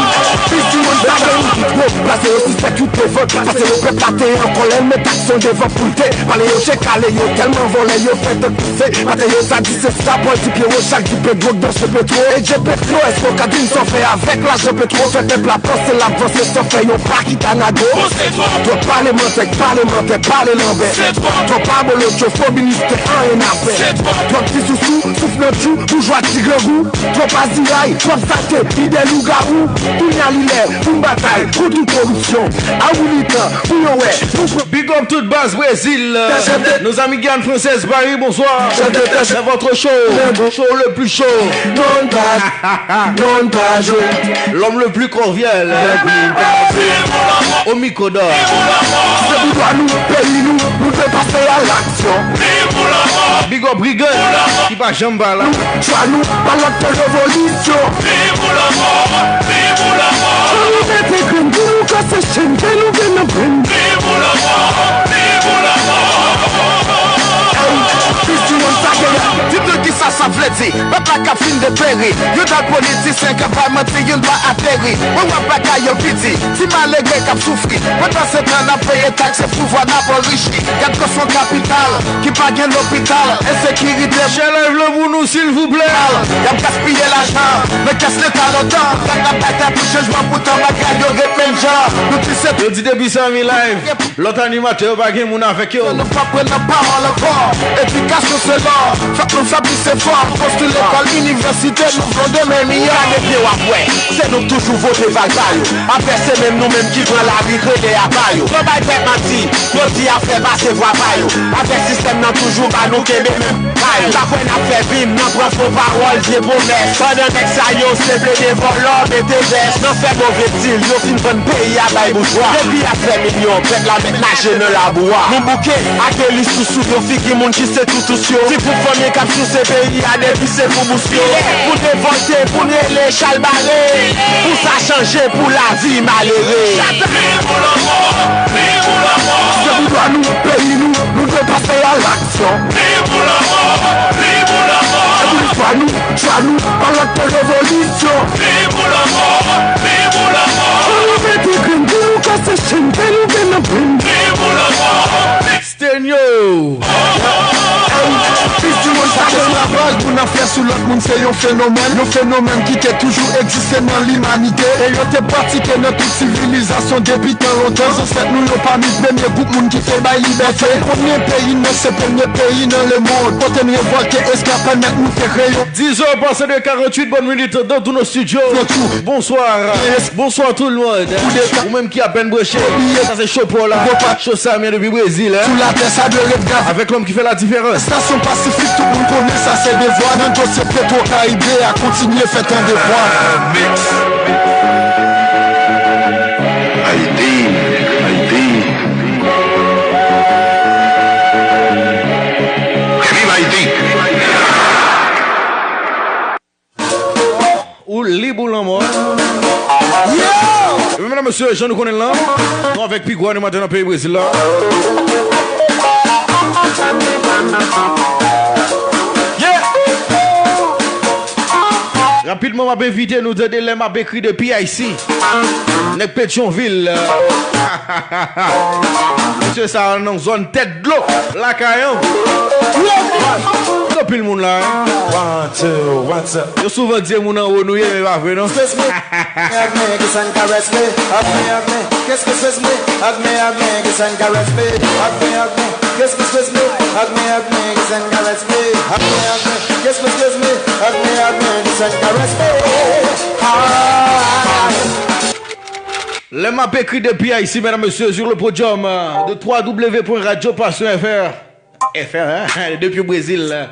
pis di moun pa gen ki twòp, plase yo sispèk ki devan, pase yo pèp la te an kòlè, met aksyon devan pou l te pale, yo che kale, yo tèlman vòlè, yo fè tank pise, maten yo sa di se sa, pran ti pye wo, chak di Pedro k danse Petro, e je Petro, èske w ka di m sa w fè avèk lajan Petro, fè pèp la panse l ap vanse san fè yon pa ki tanado. Twòp palemantè, palemantè, pale lanbè. Twòp abolotcho, fo ministè, anyen n a fè. Twòp ti sousou, souf nan tchou, boujwa ti grangou. Twòp aziray, twòp salte, lidè lougawou. Kounye a li lè pou n batay kont tout koripsyon. A wi li tan pou yo wè nou pran. Big up tout baz Brezil. Nos amis Guyane Française, Paris, bonsoir. C'est votre show. Show le plus chaud. Non pa, non pa jwe. L'homme le plus cordial. Au micro d'or. Se pou dwa nou, peyi nou, nou dwe pase a laksyon. Big up Regan, ki pa janm pa la. Chwa nou, pa lòt ke revolisyon. Ann nou mete grenn, pou nou kase chenn, fè nou vin nan brenn. Ey, pis di moun pa gen. Di m non kisa sa vle di. Pèp la k ap fin deperi. Yon dal politisyen k ap bay manti, youn pa ateri. Mwen wè bagay yo piti. Ti malere k ap soufri. Pandan se tan n ap peye taks, se pouvwa n ap anrichi. Gad kòsyon kapital, ki pa gen lopital. Ensekirite. Share live la pou nou, silvouplè. Y ap gaspiye lajan nan kès leta lontan. Gad n ap batay pou chanjman, poutan bagay yo ret menm jan. Nou di se. Yo di depi Samy Live, lòt animatè yo pa gen moun avèk yo. Nou p ap pran nan pawòl ankò. Edikasyon se lò. Fòk nou fè plis efò. Konstwi lekòl, inivèsite, nou vle yon demen miyò. Gade byen w ap wè. Se nou k toujou vote vag ba yo. Apre se menm nou menm ki pran lari rele apa yo. Yo bay pèp manti, yo di afè pase vwa pa yo. Avèk sistèm nan toujou ba nou kenbe menm pa yo. Pa kwè n ap fè vim nan pran fo pawòl, vye pwomès. Pandan nèg sa yo se plede vòlò, mete vès. Nan fè move dil, yo fin vann peyi a bay boujwa. Depi ap fè milyon, pèp la mèt naje nan labou a. Nou bouke ak Eli Sousou, yon figi moun ki se toutous yo. Ti gwoup fanmi k ap souse peyi a depi se pou bous yo. Pou n revòlte, pou n rele chalbare. Pou sa chanje, pou lavi malere. Viv ou lanmò, viv ou lanmò. Se pou dwa nou, peyi nou, nou dwe pase a laksyon. Viv ou lanmò, viv ou lanmò. Se pou chwa nou, chwa nou, pa lòt ke revolisyon. Viv ou lanmò, viv ou lanmò. Ann nou mete grenn, pou nou kase chenn, fè nou vin nan brenn. Viv ou lanmò, viv Stenyo. Ey, pis di moun pa esklavaj, moun ap fè sou lòt moun se yon fenomèn, yon fenomèn ki te toujou egziste nan limanite, e yo te pratike nan tout sivilizasyon depi tan lontan. Zansèt nou yo pami premye gwoup moun ki te bay libète. Premye peyi n nan se premye peyi nan lemonn kote n revòlte, esklav pèmèt nou te kreye yon Dix heures passées de quarante-huit bonnes minutes dans tous nos studios. Bonsoir. Bonsoir tout le monde. Ou menm ki apèn branche. Sa se show pa w la. Show Samien depi Brezil, hein. Sou latè sa dwe ret grav. Avec l'homme qui fait la différence. Estasyon Pasifik, tout moun konnen sa se devwa. Nan dosye Petro Caribe a, kontinye fè tande vwa. Mix. Ayiti, Ayiti. Viv Ayiti. Ou lib ou lanmò. Mesye, jan nou konnen l lan, nou avèk pi gwo animatè nan peyi Brezil la. Yeah! Rapidman, m ap envite nou tande lè m ap ekri de P I C. Nèg Petyonvil. Mesye sa nan zòn tèt dlo. Lakay an. Anpil moun la, hein. One, two, one, two. Yo souvan di moun anwo nou ye, men pa vre, non. Excuse me, hug me, kiss and caress me. Hug me, hug me, kiss, kiss, kiss me. Hug me, hug me, kiss and caress me. Hug me, hug me, kiss, kiss, kiss me. Hug me, hug me, kiss and caress me. Hug me, hug me, kiss, kiss, kiss me. Hug me, hug me, kiss and caress me. Ah. Lè m ap ekri de P I C, mesdames, messieurs, sur le podium, euh, de trois W point radio passion F R. F R, hein? Depi Brezil, la.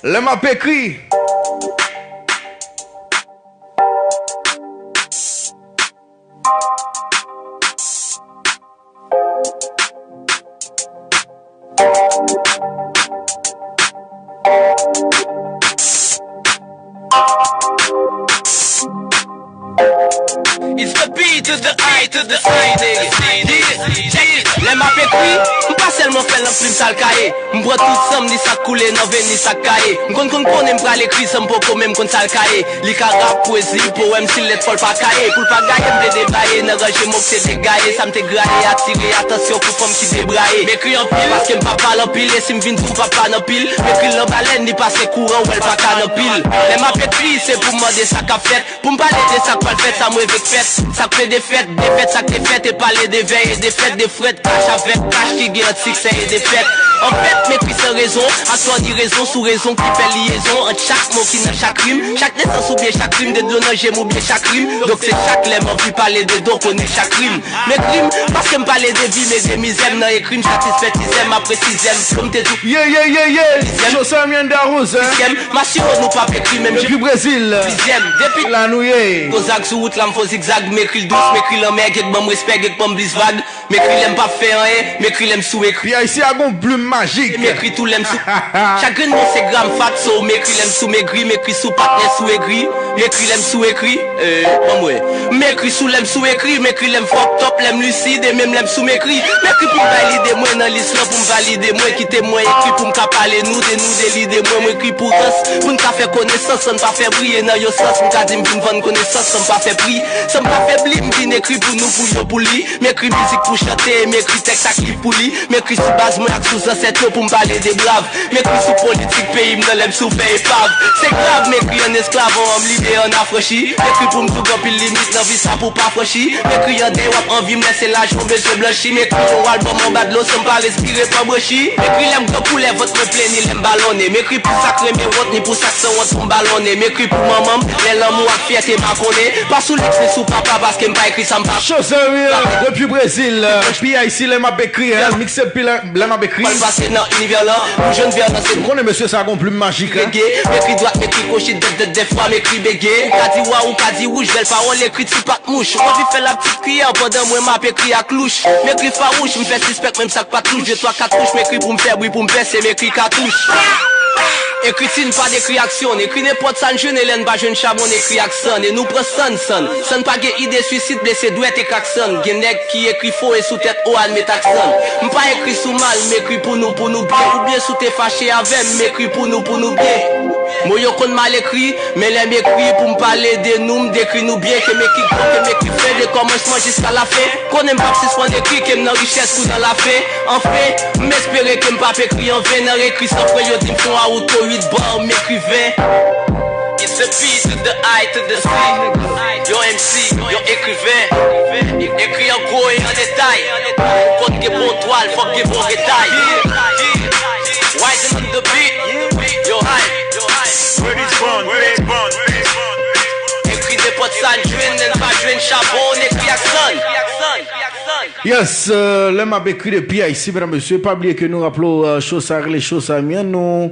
Lè m ap ekri. It's the B to the I to the C, nigga. Yeah, check it. Lè m ap ekri, m pa sèlman fè l nan plim sa l ka ye. M pran tout san m, ni sa k koule nan venn, ni sa k kaye. M konn konn konnen m pral ekri san m poko menm konn sa l ka ye. Li ka rap, pwezi, powèm, si l lèt fò l pa kaye. Pou l pa gaye, m te debaye nan ranje mo k te degaye. Sa m te graye, atire atansyon pou fanm ki debraye. M ekri anpil, paske m pa pale anpil. E si m vin tou, m pa pa nan pil. M ekri l nan balèn, li pase kouran, w wè l pa ka nan pil. Lè m ap ekri, se pou m mande sa k ap fèt. Pou m pale de sa k pral fèt, sa m reve k fèt. Sa k fè defèt, defèt, sa k te fèt, e pale de vèy e defèt, de frèt, kach avèk kach ki gen ant siksè e defèt. Anfèt, m ekri san rezon, ak tò ni rezon, sou rezon ki fè liyezon ant chak mo ki nan chak rim, chak nesans oubyen chak rim, de dlo nan je m oubyen chak rim. Donk se chak lè m anvi pale de do, konnen chak rim. M ekri m, paske m pale de vi m e de mizè m nan ekri m, satisfè tizè m, apre tizè m, flo m te di w. Yeah, yeah, yeah, yeah. Tizè m. José Mianda Rose, hein? Tizè m, m asire w nou p ap ekri menm jan. Depi Brezil. Tizè m, depi la nou ye. Kozak sou wout la, m fè w zigzag, m ekri l dous, m ekri l anmè, gèt ban m respè, gèt ban m blis vag. M ekri lè m p ap fè anyen, m ekri lè m sou ekri. P I C a gon plim majik. M ekri tou lè m sou. Chak grenn mo se gram fat, so m ekri lè m sou megri, m ekri sou patnè sou egri. M ekri lè m sou ekri, euh, ban m wè. M ekri sou lè m sou ekri, m ekri lè m fucked up, lè m lisid, e menm lè m sou m ekri. M ekri pou m bay lide mwen nan lis lan, pou m valide mwen, kite mwen ekri pou m ka pale nou, de nou, de lide mwen, m ekri pou rans, pou n ka fè konesans, san n pa fè bri, e nan yon sans, m ka di m vin vann konesans, san m pa fè pri, san m pa febli, m vin ekri pou nou, pou yo, pou li. M ekri mizik pou chante, m ekri tèks ak liv pou li. M ekri sou baz mwen ak sou zansèt yo pou m pale de brav. M ekri sou politik peyi m nan lè m sou fè epav. Se grav, m ekri an esklav, an òm libè, an afranchi. M ekri pou m doug anpil limit nan vi sa pou pa franchi. M ekri an dèyè w ap anvi m lè se laj mwen bezwen blanchi. M ekri yon albòm anba dlo san m pa respire pa branchi. M ekri lè m gran koulè vant mwen pleni lè m balonnen. M ekri pou sa k renmen wont ni pou sa k sanwont pou m balonnen. M ekri pou manman m lè lanmou ak fyète makonnen. Pa sou lèks ni sou papa paske m pa ekri sa m pa. José Mianda, depi Brezil, P I C lè m ap ekri, hein, mixtape lè, lè m ap ekri. Pral pase nan inivè lan, pou jwenn vè lan se. Ou konnen mesye sa gon plim majik, hein? Bege, m ekri dwat, m ekri goch, dèf, dèf, dèfwa m ekri bege. Ou ka di wa, ou ka di wouj, bèl pawòl, ekriti pa t mouch. Ou anvi fè la ptit kiyè pandan mwen m ap ekri ak louch. M ekri fawouch, m fè sispèk menm sa k pa t louch. De twa kat kouch, m ekri pou m fè bri, pou m pèse, m ekri katouch. Ekriti n pa dekri aksyon n, ekri nenpòt sa n jwenn, e lè n pa jwenn chabon n ekri ak sann, e nou pran sann, sann. Sann pa gen ide swisid, blese dwèt e krak sann. Gen nèg ki ekri fo e sou tèt o a n met aksan. M pa ekri sou mal, m ekri pou nou, pou nou byen. Oubyen si w te fache avè m, m ekri pou nou, pou nou byen. Mo yo konn mal ekri, men lè m ekri pou m pale de nou, m dekri nou byen. Ke m ekri gran, ke m ekri fen, de kòmansman jiska lafen. Konnen m p ap sispann ekri, ke m nan richès kou nan lafen. Anfen, m espere ke m p ap ekri an ven. Nan ekri san fren, yo di m fon a wout yo uit bò, m ekriven. It's the P to the I to the C. Yon M C, yon ekriven. Ekri an gwo e an detay. Pou kont gen bon twal, fòk gen bon retay. Wise and on the beat. Yo, hype. Where this bun? Where this bun? Ekri nenpòt sa n jwenn, n pa jwenn chabon, n ekri ak sann. Yes, euh, lè m ap ekri de P I C, medam, mesye, pa bliye ke nou raple w, euh, cho sa rele cho sa, men nou,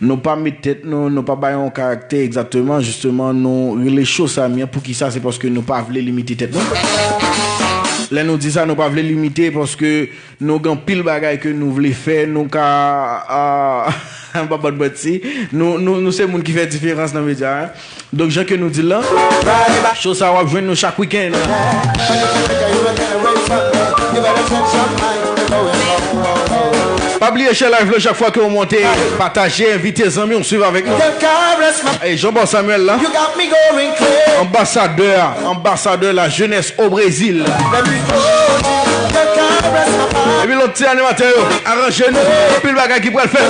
nou pa met tèt nou, nou pa bay yon karaktè egzakteman, jisteman, nou rele cho sa, men poukisa? Se paske nou pa vle limite tèt nou. Lè nou di sa, nou pa vle limite, paske nou gen anpil bagay ke nou vle fè, nou ka, ah, m pa bann manti, nou, nou, nou se moun ki fè diferans nan medya a. Donk, jan ke nou di l lan, show sa w ap jwenn nou chak wikenn. Pa bliye share live la chak fwa ke w monte, pataje, envite zanmi w swiv avèk nou. E Jean Paul Samuel la, anbasadè, anbasadè la jeunesse au Brésil. Epi lòt ti animatè yo, aranje nou, anpil bagay ki pral fèt.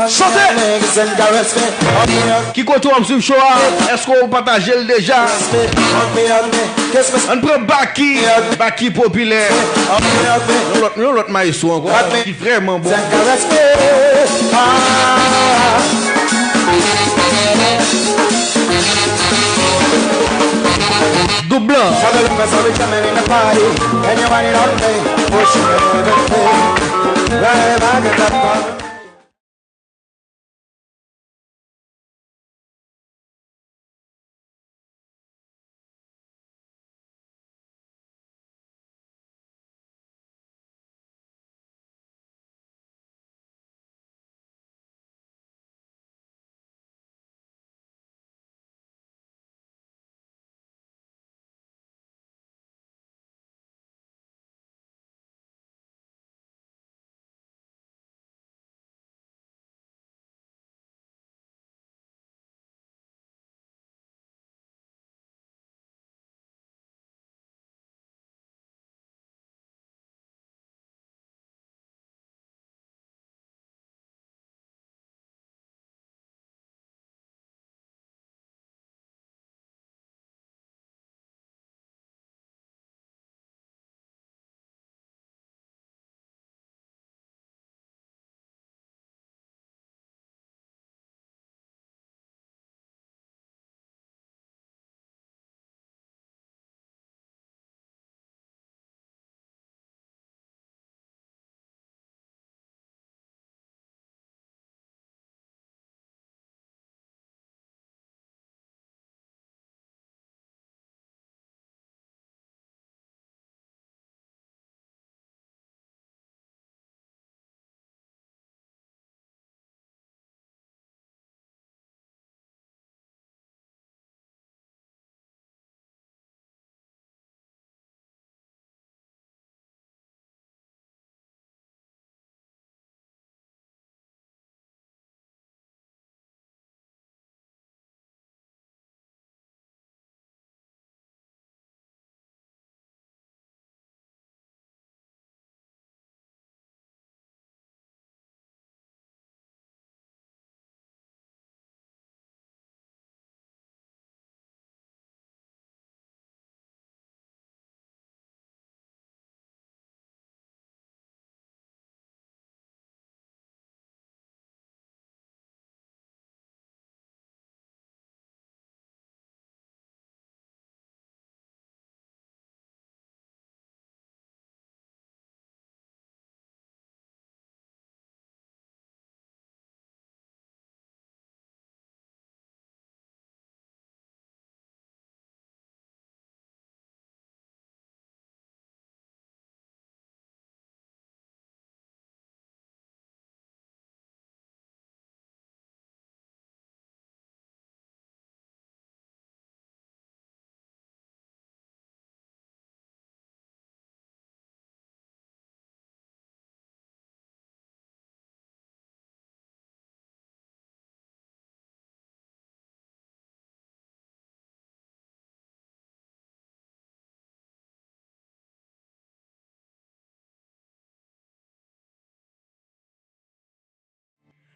Chante! Ki kote w ap swiv show a? Èske w pataje l deja? Ann pran Baky, Baky popilè. Yon lòt, yon lòt maestro ankò ki vrèman bon. Doub blan.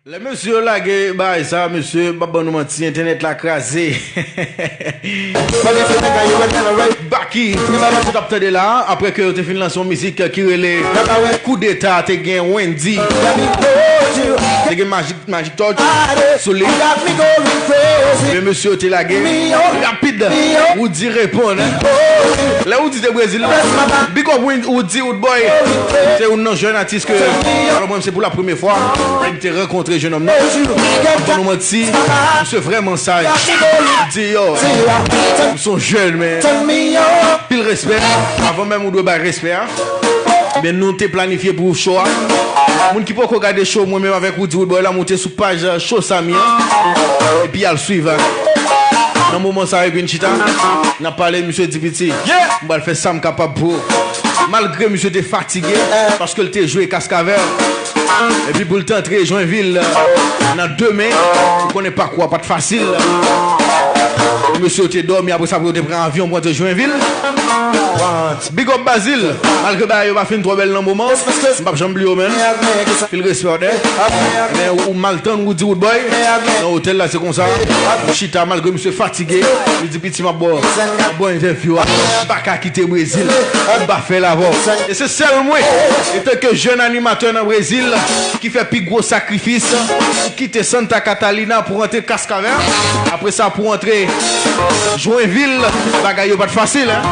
Lè mesye yo lage bagay sa, mesye, m p ap ban nou manti, entènèt la kraze. Baky, sa w t ap tande la, apre ke yo te fin lanse yon mizik ki rele Koudeta, te gen Wendy, te gen Magic, Magic Touch sou li. Men mesye yo te lage rapid. Woody reponn. Lè Woody te Brezil, big up Win-, Woody, Woodboy. Se youn nan jèn atis ke, alò, mwen, se pou la premye fwa ke m te rankontre. Jenòm nan, pa ban nou manti, misye vrèman saj. Li di, yo, m se yon jèn, men anpil respè. Avan menm ou dwe bay respè a. Men nou te planifye pou show a. Moun ki poko gade show mwen menm avèk Roody Roodboy la, moute sou paj, euh, show Samy an. Epi al swiv, hein. Nan moman sa yo, epi n chita, n ap pale, misye di, piti, m pral fè sa m kapab pou ou. Malgre misye te fatige, paske l te jwe Kaskavè. Epi pou l te antre Joinville, euh, nan demen, ou konnen pakou a pa t fasil. Mesye yo te dòmi, apre sa pou yo te pran avyon pou antre Joinville. Big up Bazil, malgre bagay yo pa fin twò bèl nan moman, m p ap janm bliye w, menn. Anpil respè, dè. Men ou mal tann Roody Roodboy nan otèl la, se konsa. Ou chita, malgre misye fatige, li di, piti, m ap ba w, m ap ba w entèvyou a. M pa ka kite Brezil, m pa fè l avè w. E se sèl mwen, etanke jèn animatè nan Brezil, ki fè pi gwo sakrifis pou kite Santa Catalina pou rantre Cascavert. Apre sa, pou antre Joinville, bagay yo pa t fasil, hein.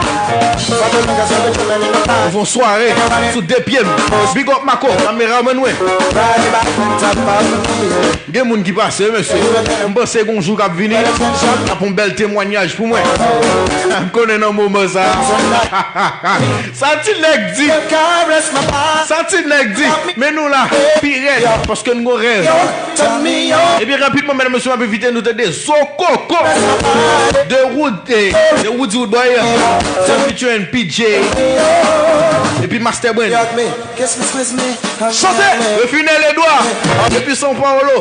Ou fè yon sware sou de pye m. Big up Marco, kameraman mwen. Gen moun ki pase, mesye. M panse gon jou k ap vini, n ap yon bèl temwanyaj pou mwen. M konnen nan moman sa. Sa ti nèg di. Sa ti nèg di. Men nou la, pi rèd, paske n gon rèv. Ebyen, rapidman, medam, mesye, m ap envite nou tande Zo Koko de Rood-, eh, de Roody Roodboy, featuring P J, epi Master Brand. Chante! Refine Ledwa, depi São Paulo.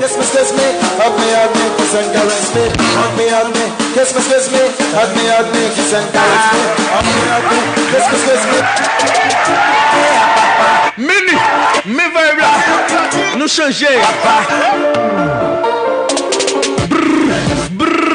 Mini, men vibe la, nou chanje. Brr, brr.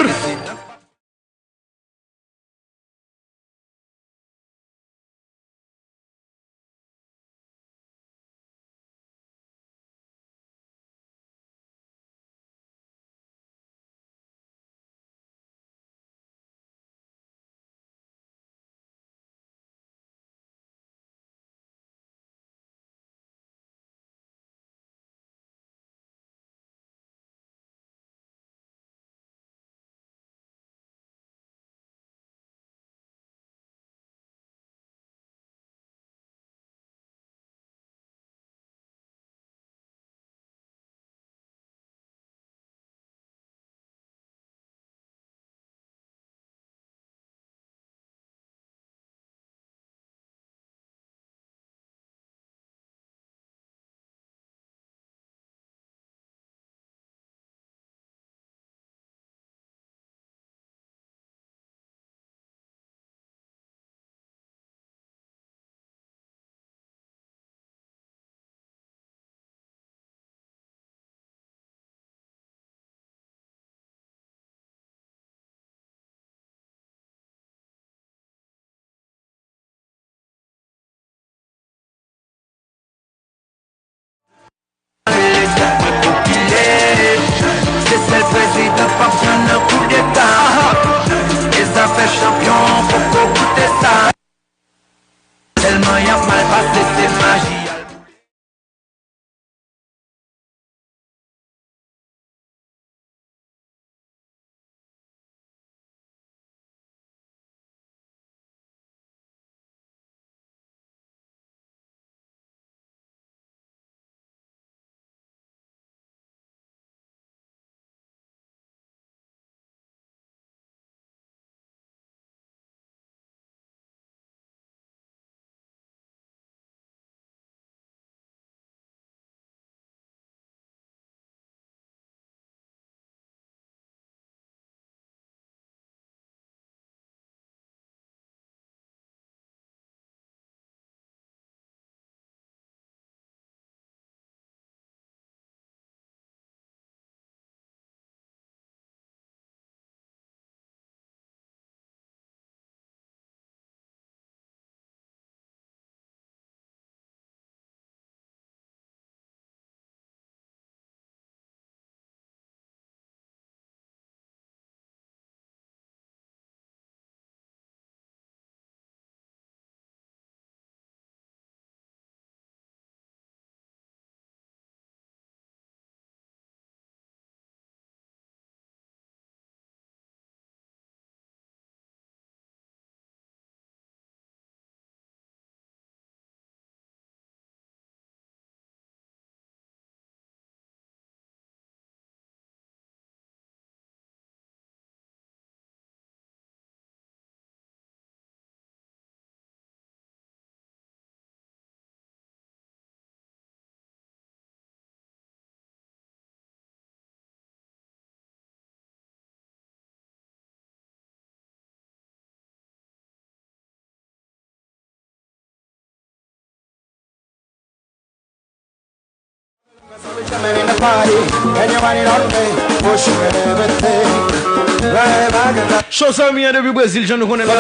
Cho Sami an depi Brezil, jan nou konnen la.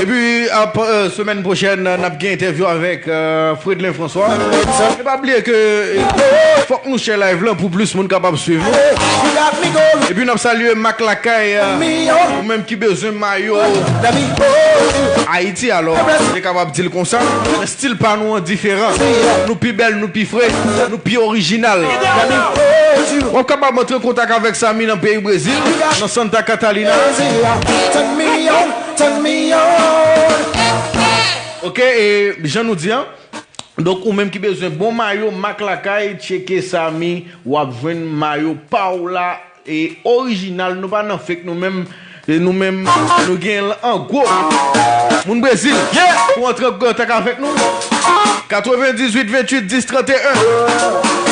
Epi ap, euh, semèn pwochèn, n ap gen entèvyou avèk, euh, Fredlin François. E pa bliye ke, euh, fòk nou share live lan pou plis moun kapab swiv nou. Epi n ap salye Mak Lakay, euh, ou menm ki bezwen mayo Ayiti, alò, se kapab di l konsa. Men stil pa nou an diferan. Nou pi bèl, nou pi fre, nou pi orijinal. W ap kapab antre kontak avèk Sami nan peyi Brezil, nan Santa Catalina. Ok, e jan nou di an, donk ou menm ki bezwen bon mayo Mak Lakay, tcheke Sami, w ap jwenn mayo pa w la, e orijinal, nou pa nan fake nou menm, e nou menm, nou gen l an gwo. Moun Brezil, pou antre an kontak avèk nou, katrevendizuit venntuit dis tranteyen.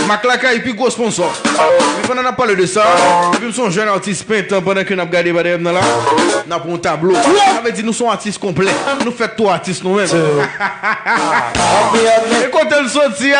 Mak Lakay, pi gwo sponsò. Epi pandan n ap pale de sa, epi m se yon jèn atis pent, pandan ke n ap gade pa dèyè m nan la, n ap yon tablo. Sa vle di nou se yon atis konplè. Nou fè twa atis nou menm. E kote l soti a?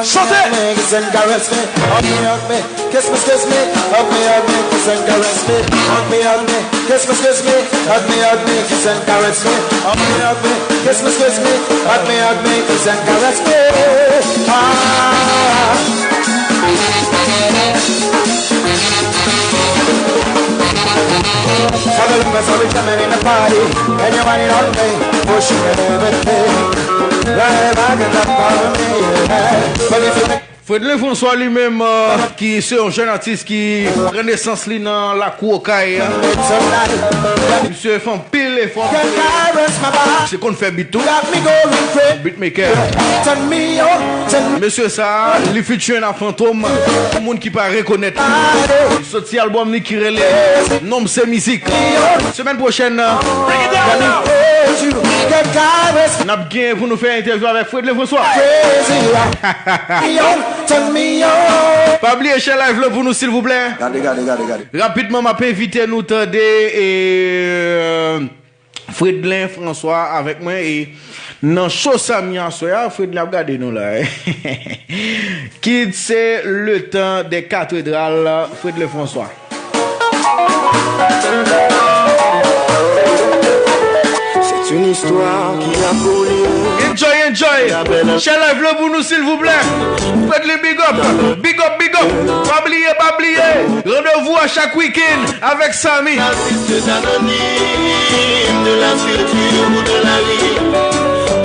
Chante! Fredlin François li menm, euh, ki se yon jèn atis ki pran nesans li nan lakou Okay. Misye fè anpil efò. Misye konn fè bit tou. Beatmaker. Mesye sa, li featuring ak Fantom. Pou moun ki pa rekonèt li, li soti albòm li ki rele Nonm se Mizik. Semèn pwochèn, n ap gen pou nou fè entèvyou avèk Fredlin François. Pa bliye share live la pou nou, silvouplè. Gade, gade, gade, gade. Rapidman, m ap envite nou tande, e, Fredlin François avèk mwen, e nan show Samy aswè a, Fredlin ap gade nou la. Kid se le tan de katedral, Fredlin François. C'est une histoire qui a coulé. Enjoy, enjoy. Share live la pou nou, silvouplè. Fredlin, big up. Big up, big up. Pa bliye, pa bliye. Randevou a chak wikenn avèk Samy. Artistes anonymes de la culture ou de la vie,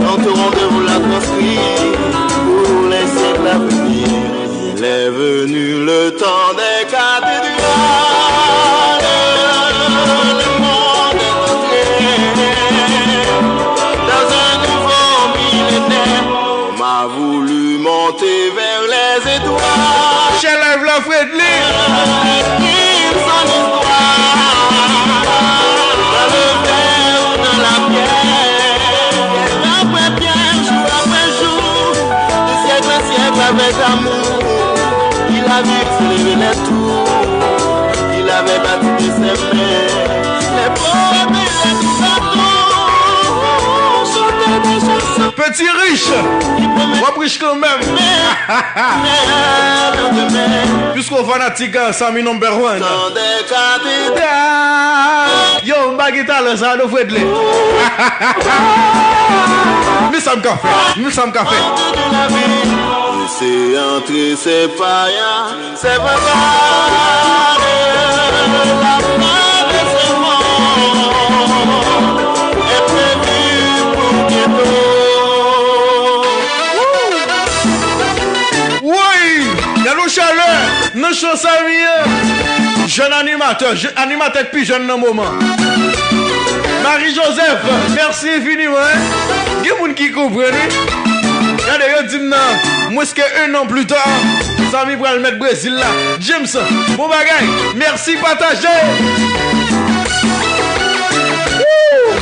notre rendez-vous l'a transcrit pour les siècles à venir. Il est venu le temps des cathédrales, le monde est entré dans un nouveau millénaire. On m'a voulu monter vers les étoiles. Share live la, Fredlin. Écrire son histoire dans le verre ou dans la pierre. Pierre après pierre, jour après jour, de siècle en siècle avec amour. Il a vu se lever les tours. Il avait battu de ses mains les poètes et les troubadours. Chanter des chansons. Petit Rich, w ap rich kanmenm. Piske w fanatik, euh, Samy number one. Yo, m pa gen talan sa non, Fredlin. Men sa m ka fè, men sa m ka fè. Se antre, se payan, se vagabon, la mauvaise est prévue pour bientôt. Woy! Gade yon chalè nan cho Samy an. Jèn animatè, je- animatè k pi jèn nan moman. Marie Joseph, mèsi enfiniman, hein. Gen moun ki konprann, wi. Gade, yo di m nan mwens ke un an pli ta, Samy pral mèt Brezil la. James, bon bagay. Mèsi, pataje. Woo!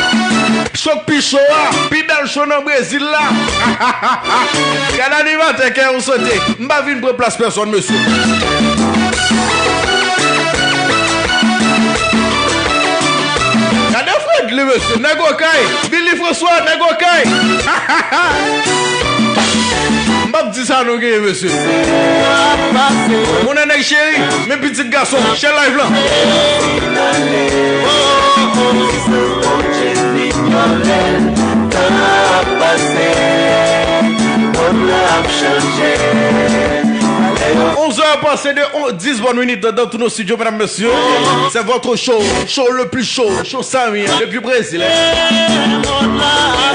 Cho k pi cho a, pi bèl cho nan Brezil la. Gade animatè kè yon sote. M pa vin pran plas pèsòn, mesye. Gade Fredly, mesye. Nèg Okay. Billy François, nèg Okay. M p ap di sa nou genyen, mesye. Mon nèg cheri, men pitit gason, share live lan. Tan ap pase, mond lan ap chanje. Onze heures passées de on- dix bonnes minutes dans tous nos studios, mesdames, messieurs. C'est votre show, show le plus chaud, show Samy, depuis Brésil.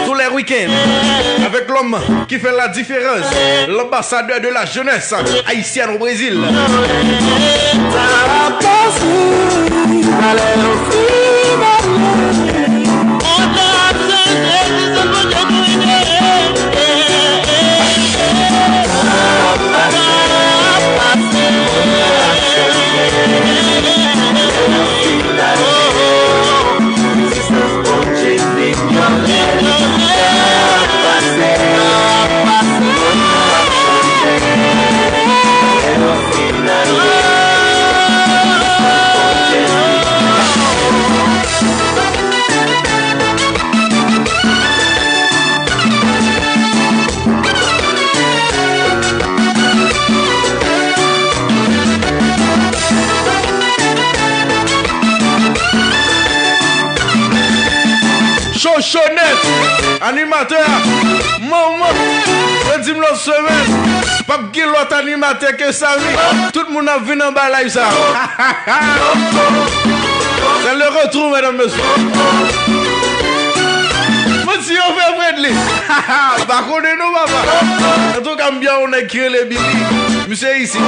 Tous les week-ends, avec l'homme qui fait la différence, l'ambassadeur de la jeunesse haïtienne au Brésil. Cho, cho nèt, animatè a, manman, yo di m lòt semèn, p ap gen lòt animatè ke Samy. Tout moun ap vin anba live sa. C'est le retour, mesdames, messieurs. Mwen di yo fè Fredly. M pa konnen non, papa. Antouka, m byen yon nèg ki rele Billy. Misye isi.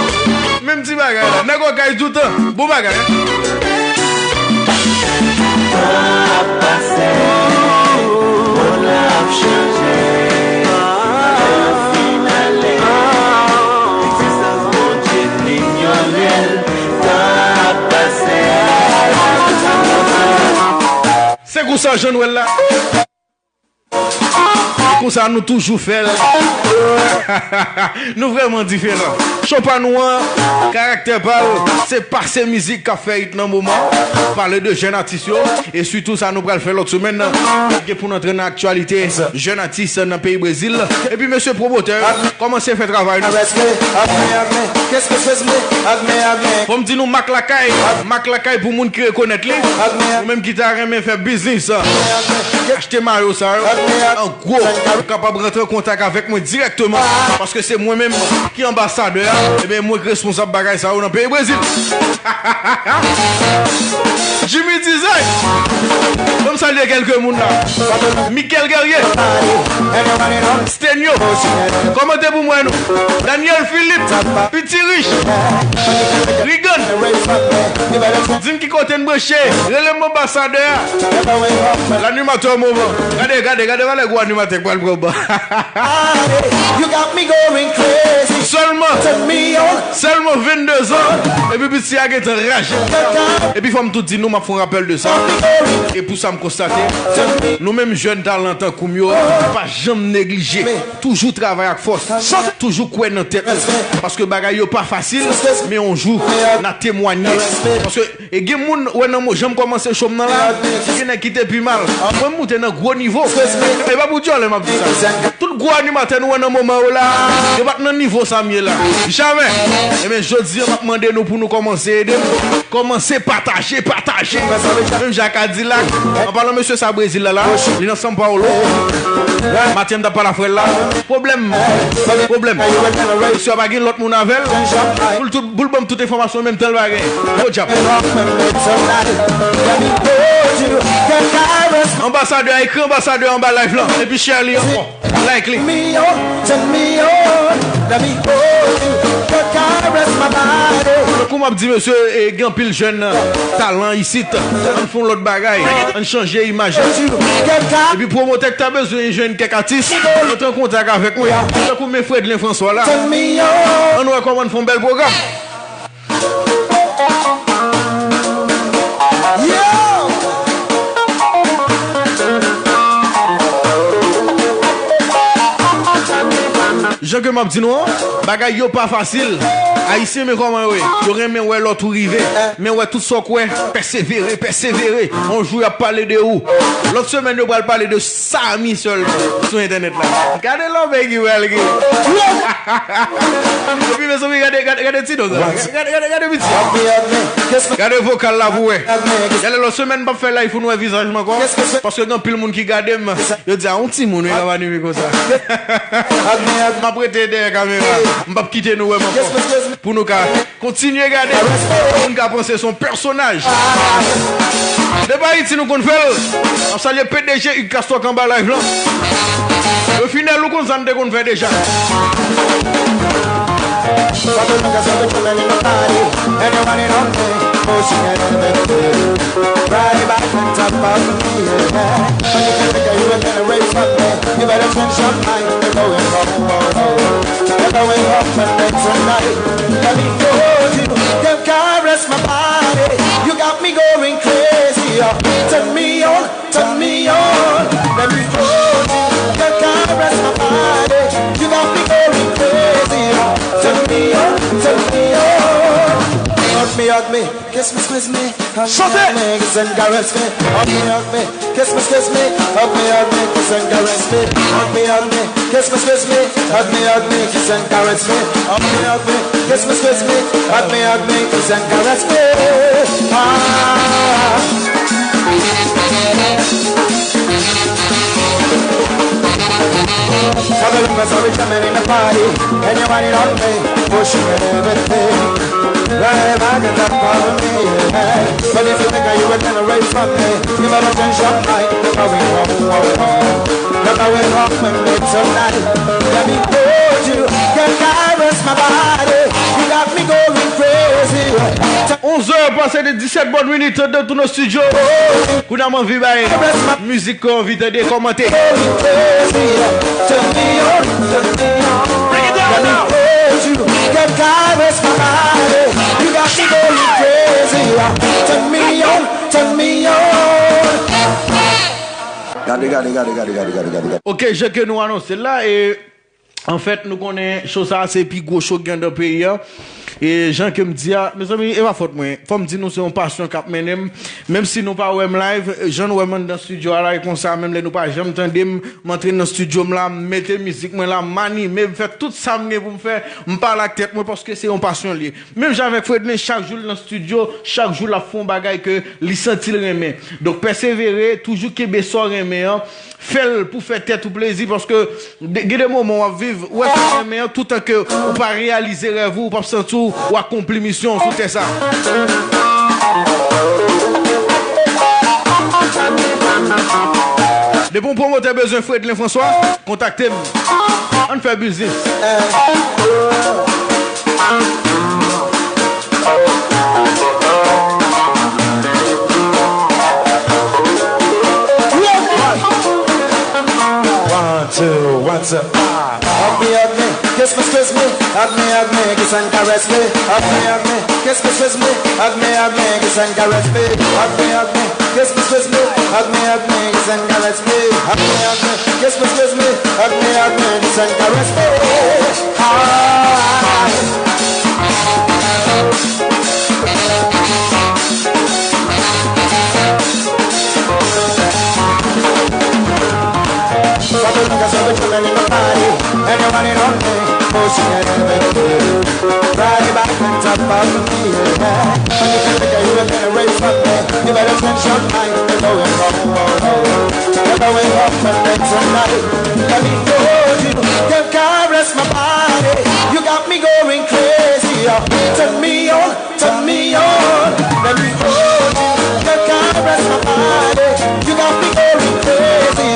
Menm ti bagay la. Nèg Okay toutan. Bon bagay. Tan ap pase, mond lan ap chanje. Malè yo fin ale. Egzistans Bondye te inyore l. Tan ap pase. Se konsa Jean Noël la. E konsa nou toujou fè l. Nou vrèman diferan. Cho pa nou an, karaktè pa l, se pase mizik k ap fè it nan moman. Pale de jèn atis yo. E sitou sa nou pral fè lòt semèn nan. Gen pou n antre nan aktyalite jèn atis nan peyi Brezil. Epi mesye pwomotè, kòmanse fè travay nou. Fò m di nou mak lakay, mak lakay pou moun ki rekonèt li. Ou menm ki ta renmen fè biznis, achte mayo sa yo an gwo, ou kapab rantre an kontak avèk mwen dirèkteman, paske se mwen menm ki anbasadè a. Ebyen, mwen k responsab bagay sa yo nan peyi Brezil. Jimmy Design. Fò m salye kèlke moun la. Michael Guerrier. Stenio. Kòmante pou mwen, nou. Daniel Philippe. Piti Rich. Rigan. Di m ki kote n branche. Rele m anbasadè a. Lanimatè moman. Gade, gade, gade, valè gwo animatè k pral pran ban. You got me going crazy. Sèlman, Turn me on. Sèlman vennde zan, epi piti a gentan raje. Epi fò m tou di nou, m ap fè yon rapèl de sa. E pou sa m konstate, nou menm jèn talan tankou m yo, pa janm neglije. Toujou travay ak fòs. Toujou kwè nan tèt nou. Paske bagay yo pa fasil, men yon jou, n a temwanye. Paske e gen moun wè nan mo jan m kòmanse cho m nan la, gen nèg ki te pi mal. Mwen m moute nan gwo nivo. E pa pou dyòlè m ap di sa. Tout gwo animatè nou wè nan moman yo la, yo pa t nan nivo sa m ye la. Jamè. Ebyen, jodi an, m ap mande nou pou nou kòmanse ede m. Kòmanse pataje, pataje. Menm jan ak Kadilak. An palan mesye sa Brezil la la, li nan São Paulo. Maten m t ap pale a frè l la. Pwoblèm. Pwoblèm. Mesye a pa gen lòt moun avè l. Pou l tout, pou l ban m tout enfòmasyon menm tan l pa gen. Gwo djab. Anbasadè a ekri anbasadè anba live lan. Epi share li ankò. Like li. Tankou m ap di mesye, e, gen anpil jèn talan isit. Ann fè yon lòt bagay. Ann chanje imaj. Epi pwomotè k ta bezwen jwenn kèk atis, antre an kontak avèk mwen. Tankou men Fredlin François la. Ann wè kòman n fè yon bèl pwogram. Jan ke m ap di nou an, bagay yo pa fasil. Ayisyen men kòman yo ye. Yo renmen wè lòt ou rive. Men wè tout sa w kwè, pèsevere, pèsevere. Yon jou y ap pale de ou. Lòt semèn yo pral pale de Samy sèlman sou entènèt la. Gade lòbèy ki pral gen. Epi mezanmi, gade, gade, gade ti nonm sa. Gade, gade, gade piti. Gade vokal la pou wè. Gade lòt semèn m p ap fè live pou nou wè vizaj mwen ankò. Paske gen anpil moun ki gade m, yo di a yon timoun wi k ap anime konsa. M ap rete dèyè kamera. M p ap kite nou wè m ankò. Pou nou ka kontinye gade. Moun ka panse se yon pèsonaj. Depi Ayiti nou konn fè l. M ap salye P D G Hugues Castro k anba live lan. Yo fidèl ou konn sa n te konn fè deja. Let me hold you, girl, caress my body. You got me going crazy. Uh, turn me on, turn me on. Let me hold you, girl, caress my body. You got me going crazy. Uh, turn me on, turn me on. Hug me, hug me, kiss me, squeeze me. Hug me, hug me, kiss and caress me. Hug me, hug me. Kiss me, kiss me, hug me, hug me, kiss and caress me. Hug me, hug me, kiss me, kiss me, hug me, hug me, kiss and caress me. Hug me, hug me, kiss me, kiss me, hug me, hug me, kiss and caress me. Ah. For the longest I was jamming in the party, and you want it on me, pushing everything. Right back and up on me, yeah. But if you think you were gonna raise from me, you better change your mind. Going home, home, home. You're going home with me tonight. Let me hold you, can caress my body. You got me going crazy. Onz è pase de disèt bòn minit de tou nan estidyo. Kounye a m anvi bay mizik ke w anvi tande, kòmante. Going crazy. Turn me on, turn me on. Let me hold you, can caress my body. You got me going crazy. Turn me on, turn me on. Gade, gade, gade, gade, gade, gade, gade, gade. Ok, jan ke nou anonse l la, e anfèt, nou konnen cho sa a se pi gwo cho ki anndan peyi a. E jan ke m di a, mezanmi, e pa fòt mwen. Fò m di nou se yon pasyon k ap mennen m. Menm si nou pa wè m live, jan nou wè m anndan estidyo a la, e konsa, menm lè nou pa janm tande m, m antre nan estidyo m la, m mete mizik mwen la, m anime, m fè tout sa m gen pou m fè, m pale ak tèt mwen paske se yon pasyon l ye. Menm jan avèk Fredlin, chak jou l nan estidyo, chak jou l ap fè yon bagay ke li santi l renmen. Donk, pèsevere, toujou kenbe sa w renmen an, fè l pou fè tèt ou plezi, paske de- gen de moman w ap viv, ou wè sa w renmen an, toutan ke ou pa reyalize rèv ou, ou p ap santi w, ou akonpli misyon w sou tè sa. Depi yon pwomotè bezwen Fredlin François, kontakte m. Ann fè biznis. One, two, one, two, ah. Hug me, hug me, kiss me, squeeze me. Hug me, hug me, kiss and caress me. Hug me, hug me, kiss me, squeeze me. Hug me, hug me, kiss and caress me. Hug me, hug me, kiss me, squeeze me. Hug me, hug me, kiss and caress me. Hug me, hug me, kiss me, squeeze me. Hug me, hug me, kiss and caress me. Ah. Pardon me, yeah. When you feel like you can erase from me, you better change your mind. You're going wrong, wrong, wrong. You're going wrong, but then tonight, let me hold you. Girl, caress my body. You got me going crazy. Turn me on, turn me on. Let me hold you. Girl, caress my body. You got me going crazy.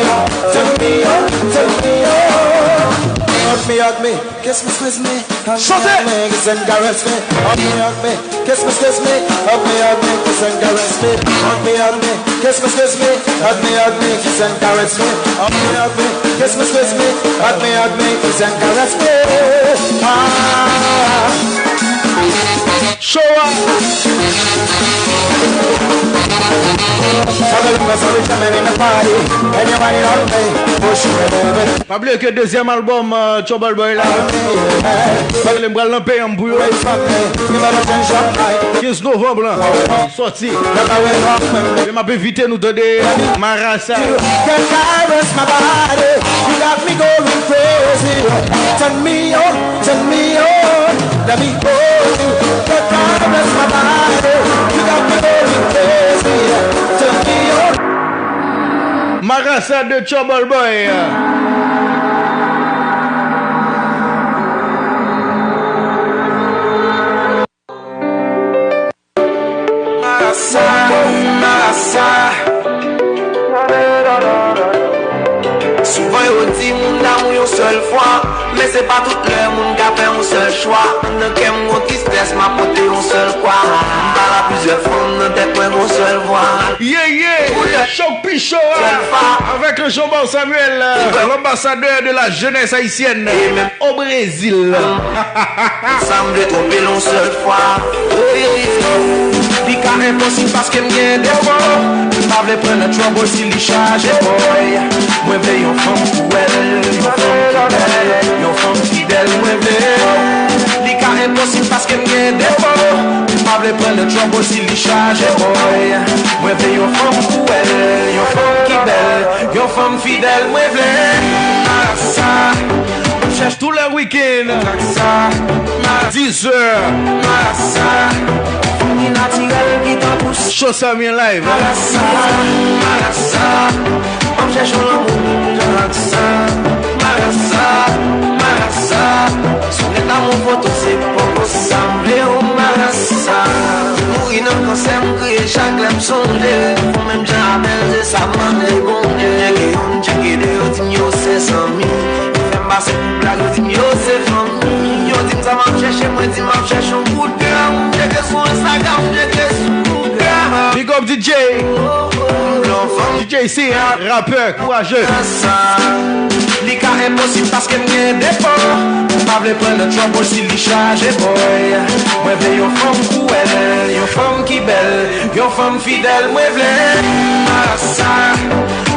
Turn me on, turn me on. Hug me, hug me. Kiss me, squeeze me, hug me, hug me, kiss and caress me. Hug me, hug me, kiss me, squeeze me, hug me, hug me, kiss and caress me. Hug me, hug me, kiss me, squeeze me, hug me, hug me, kiss and caress me. Hug me, hug me, kiss me, squeeze me, hug me, hug me, kiss and caress me. Ah. Show up. Have a look at somebody coming in the party. Anybody on me? Push me, baby. Pa bliye ke dezyèm albòm, euh, Trouble Boy la, m pral nan peyi an pou yo. Kenz novanm lan, sòti. E m ap envite nou tande Marasa. You can caress my body. You got me going crazy. Turn me on, turn me on. Let me hold you. You can caress my body. You got me going crazy. Turn me on. Marasa de Trouble Boy. Marasa, Marasa. Souvan yo di moun damou yon sèl fwa, men se pa tout lè moun ka fè yon sèl chwa. Nan kè m gon tristès, m ap pote yon sèl kwa. M pale a plizyè fanm, nan tèt mwen gon sèl vwa. Yeah, yeah. Choc Picho, hein, avec Jean-Bart Samuel, euh, l'ambassadeur de la jeunesse haïtienne au Brésil. Sa m vle twonpe l yon sèl fwa. Li ka enposib paske m gen defo. M pa vle pran nan trouble si li chaje, boy. Mwen vle yon fanm ki bèl, yon fanm ki bèl, yon fanm fidèl, mwen vle. Li ka enposib paske m gen defo. M pa vle pran nan trouble si li chaje, boy. Mwen vle yon fanm ki bèl, yon fanm ki bèl, yon fanm fidèl, mwen vle. Marasa. Tous les week-ends, dix heures. Marasa. Fanm ki natirèl, ki tankou Show Samy en live. Marasa, Marasa. M ap chèche yon lanmou jan ak sa. Marasa, Marasa. Sou nèt la, mon foto, se poko sa m vle, o Marasa. Mouri nan kansè, m kriye chak lè m sonje. Ou menm jan avè l, se sa m mande Bondye. Tcheke youn, tcheke de, yo di m yo se zanmi. Yo fè m pase pou blag, yo di m yo se fanmi. Yo di m sa m ap chèche, mwen di m ap chèche yon kout kè. M tcheke sou Instagram, m tcheke sou Google. Big up D J. D J C, hein, rappeur courageux. Li ka enposib paske m gen defo. M pa vle pran nan trouble si li chaje, boy. Mwen vle yon fanm ki bèl, yon fanm ki bèl, yon fanm fidèl, mwen vle. Marasa. M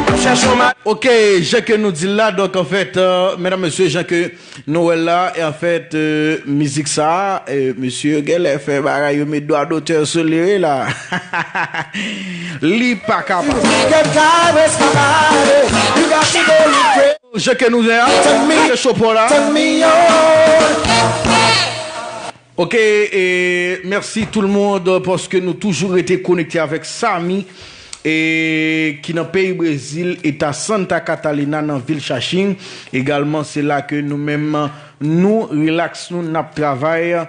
ap chèche yon ma- Ok, jan ke nou di l la, donk, an fèt, euh, medam, mesye, jan ke nou wè l la, e an fèt, euh, mizik sa a, euh, mesye yo genlè fè bagay, yo met dwa dotè sou li, wi, la. Li pa kapab. Jan ke nou wè a, se cho pa w la. Ok, e mèsi tout le monde paske nou toujou rete konekte avèk Samy, e ki nan peyi Brezil, eta Santa Catarina, nan vil Xaxim. Egalman, se la ke nou menm, nou relax, nou, n ap travay.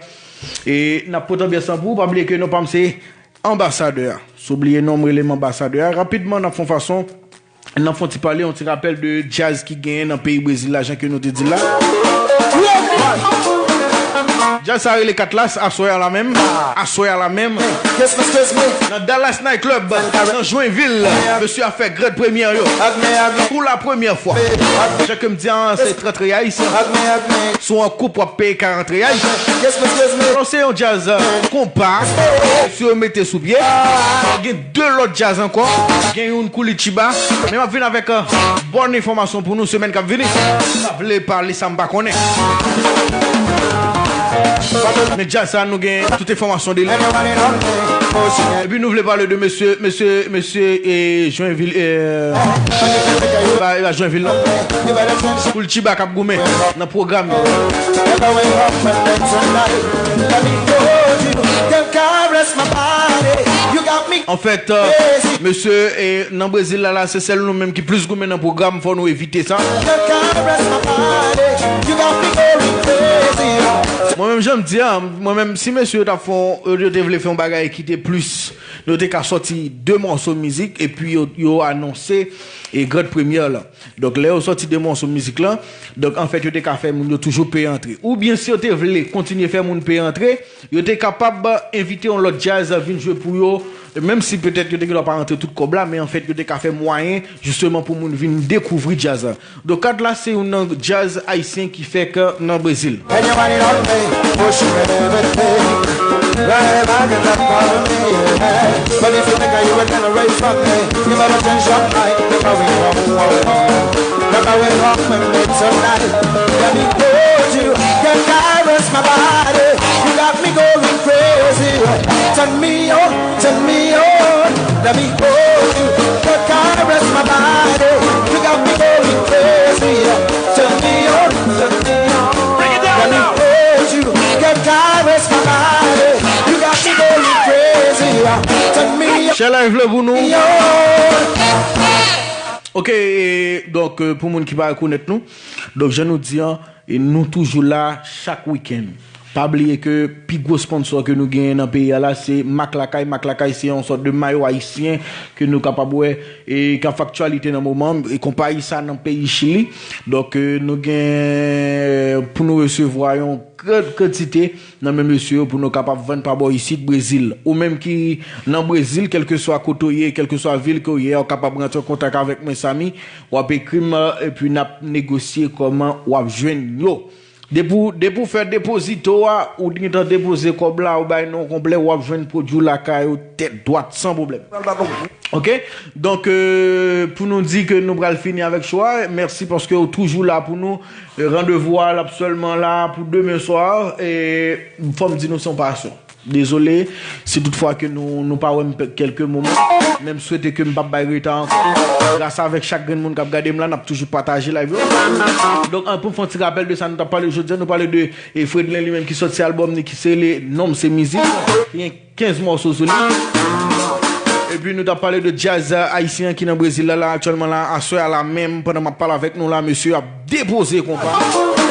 E n ap pote anbyans lan pou ou. Pa bliye ke non pa m se Anbasadè a. Si w bliye non m, rele m Anbasadè a. Rapidman, n ap fè yon fason, n ap fè yon ti pale, yon ti rapèl de djaz ki genyen nan peyi Brezil la, jan ke nou te di l la. Djaz sa rele Katlas, aswè a la menm. Aswè a la menm. Nan Dallas Night Club, nan Joinville, mesye a fè grand premyè yo. Pou la premyè fwa. Jan ke m di an, se trant reyay. Si w an koup, w ap peye karant reyay. Alò, se yon djaz, euh, konpa. Mesye yo mete sou pye. Gen de lòt djaz ankò. Gen youn Koulitiba. Men m ap vin avèk, euh, bòn enfòmasyon pou nou semèn k ap vini. M pa vle pale sa m pa konnen. Men djaz sa, nou gen tout enfòmasyon de li. Epi nou vle pale de mesye, mesye, mesye, e, Joinville, e, e pa, e pa Joinville, non. Koulitiba k ap goumen nan pwogram yo. Girl, caress my body. You got me Anfèt, mesye, e, nan Brezil la, la, se sèl nou menm ki plis goumen nan pwogram, fò nou evite sa. Girl, caress my body. You got me going crazy. Mwen menm, jan m di a, mwen menm, si mesye yo t ap fè yon, yo te vle fè yon bagay ki te plis, yo te ka sòti de mòso mizik, epi yo, yo anonse, e, grand premyè la. Donk, lè yo sòti de mòso mizik la, donk, anfèt, yo te ka fè moun yo toujou peye antre. Oubyen, si yo te vle kontinye fè moun peye antre, yo te kapab envite yon lòt djaz vin jwe pou yo, menm si petèt yo te gendwa pa rantre tout kòb la, men anfèt, yo te ka fè mwayen, jisteman, pou moun vin dekouvri djaz la. Donk, kat la, se youn nan djaz ayisyen ki fèk nan Brezil. And you want it on me, push me everything. Right back and up on me, yeah. But if you think you were gonna raise from me, you better change your mind. Look how we come, come, come. Look how we come and make some night. Let me hold you, girl, caress my body. You got me going crazy. Turn me on, turn me on. Let me hold you, girl, caress my body. You got me going crazy. Turn me on, turn me on. Let me hold you, girl, caress my body. You got me going crazy. Turn me on. Share live la pou nou. Ok, e, donk, e, pou moun ki pa rekonèt nou, donk, jan nou di an, e nou toujou la chak wikenn. Pa bliye ke pi gwo sponsò ke nou genyen nan peyi a la, se Mak Lakay. Mak Lakay se yon sòt de mayo ayisyen ke nou kapab wè e k ap fè aktyalite nan moman an, e konpayi sa nan peyi Chili. Donk, e, nou gen pou nou resevwa yon gran kantite nan men mesye yo pou nou kapab vann pa bò isit Brezil. Ou menm ki nan Brezil, kèlkeswa kote w ye, kèlkeswa vil ke w ye, w kapab rantre an kontak avèk mwen, Samy. W ap ekri m, epi n ap negosye kòman w ap jwenn yo. Depi w, depi w fè depozito a, ou gentan depoze kòb la, ou bay non konplè, w ap jwenn pwodui w lakay ou tèt dwat, san pwoblèm. Ok? Donk, e, pou nou di ke nou pral fini avèk show a, mèsi paske w toujou la pou nou. E, randevou a, l ap sèlman la pou demen swa. E, fò m di nou, se yon pasyon. Dezole, si toutfwa ke nou, nou pa wè m pe-, kèlke moman, men m swete ke m p ap bay reta ankò. Gras avèk chak grenn moun k ap gade m la, n ap toujou pataje live yo. Donk, an, pou m fè yon ti rapèl de sa nou t ap pale jodi a, nou pale de, e, Fredlin li menm ki sòti albòm li ki se le nonm se mizik. Li gen kenz mòso sou li. Epi nou t ap pale de djaz, e, ayisyen ki nan Brezil la, la, aktyèlman la, aswè a la menm, pandan m ap pale avèk nou la, mesye ap depoze konpa.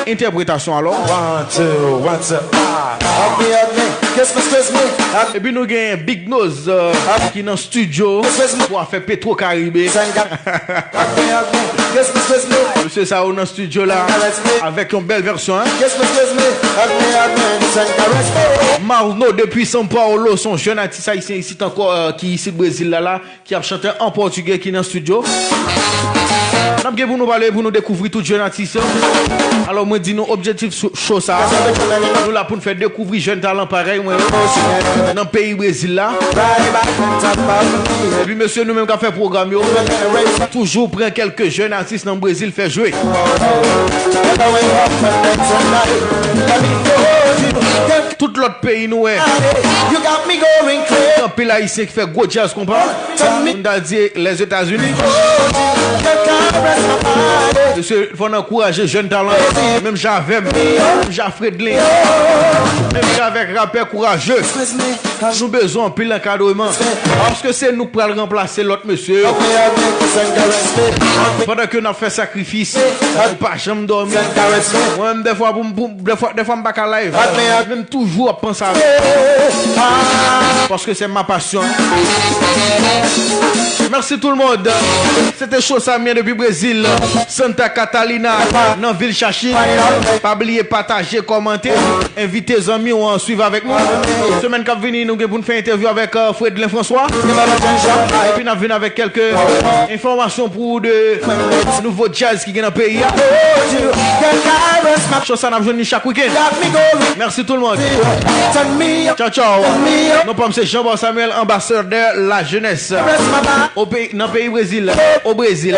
Entèpretasyon alò. One, two, one, two, ah. Hug me, hug me, kiss me, squeeze me. Hug Epi nou gen Big Nose, e, ki nan estidyo pou afè Petro Caribe. Hug me, hug me, kiss me, squeeze me. Mesye sa yo nan estidyo la avèk yon bèl vèsyon, hein? Kiss me, squeeze me. Hug me, hug me, kiss and caress me. Marno depi São Paulo, se yon jèn atis ayisyen isit ankò, e, ki isit Brezil la, la, ki ap chante an pòtigè ki nan estidyo. N ap gen pou nou pale, pou nou dekouvri tout jèn atis yo. Alò, mwen di nou, objektif show, show sa a, nou la pou n fè dekouvri jèn talan parèy mwen yo nan peyi Brezil la. Epi mesye, nou menm k ap fè pwogram yo, toujou pran kèlke jèn atis nan Brezil fè jwe. Tout lòt peyi nou wè, anpil ayisyen ki fè gwo djaz konpa. Moun ta di Lèzetazini. Mesye, fò n ankouraje jèn talan yo. Menm jan avè m, menm jan Fredlin, menm jan avèk rapè kouraje. Nou bezwen anpil ankadreman. Paske se nou k pral ranplase lòt mesye yo. Pandan ke n ap fè sakrifis, nou pa janm dòmi. Mwen menm, dèfwa, pou m, pou, dèfwa, dèfwa m pa ka live. Men m toujou ap panse avè w. Paske se ma passion. Merci tout le monde. Se te show Samy an depi Brezil, Santa Catarina, nan vil Chachin. Pa bliye pataje, kòmante, envite zanmi w an swiv avèk nou. Semèn k ap vini, nou gen pou n fè entèvyou avèk, e, Fredlin François. Epi n ap vin avèk kèlke enfòmasyon pou ou de nouvo djaz ki gen nan peyi a. Show sa n ap jwenn li chak wikenn. Merci tout le monde. Ciao, ciao. Non pa m se Jean Paul Samuel, ambassadeur de la jeunesse. O peyi, nan peyi Brezil. O Brezil.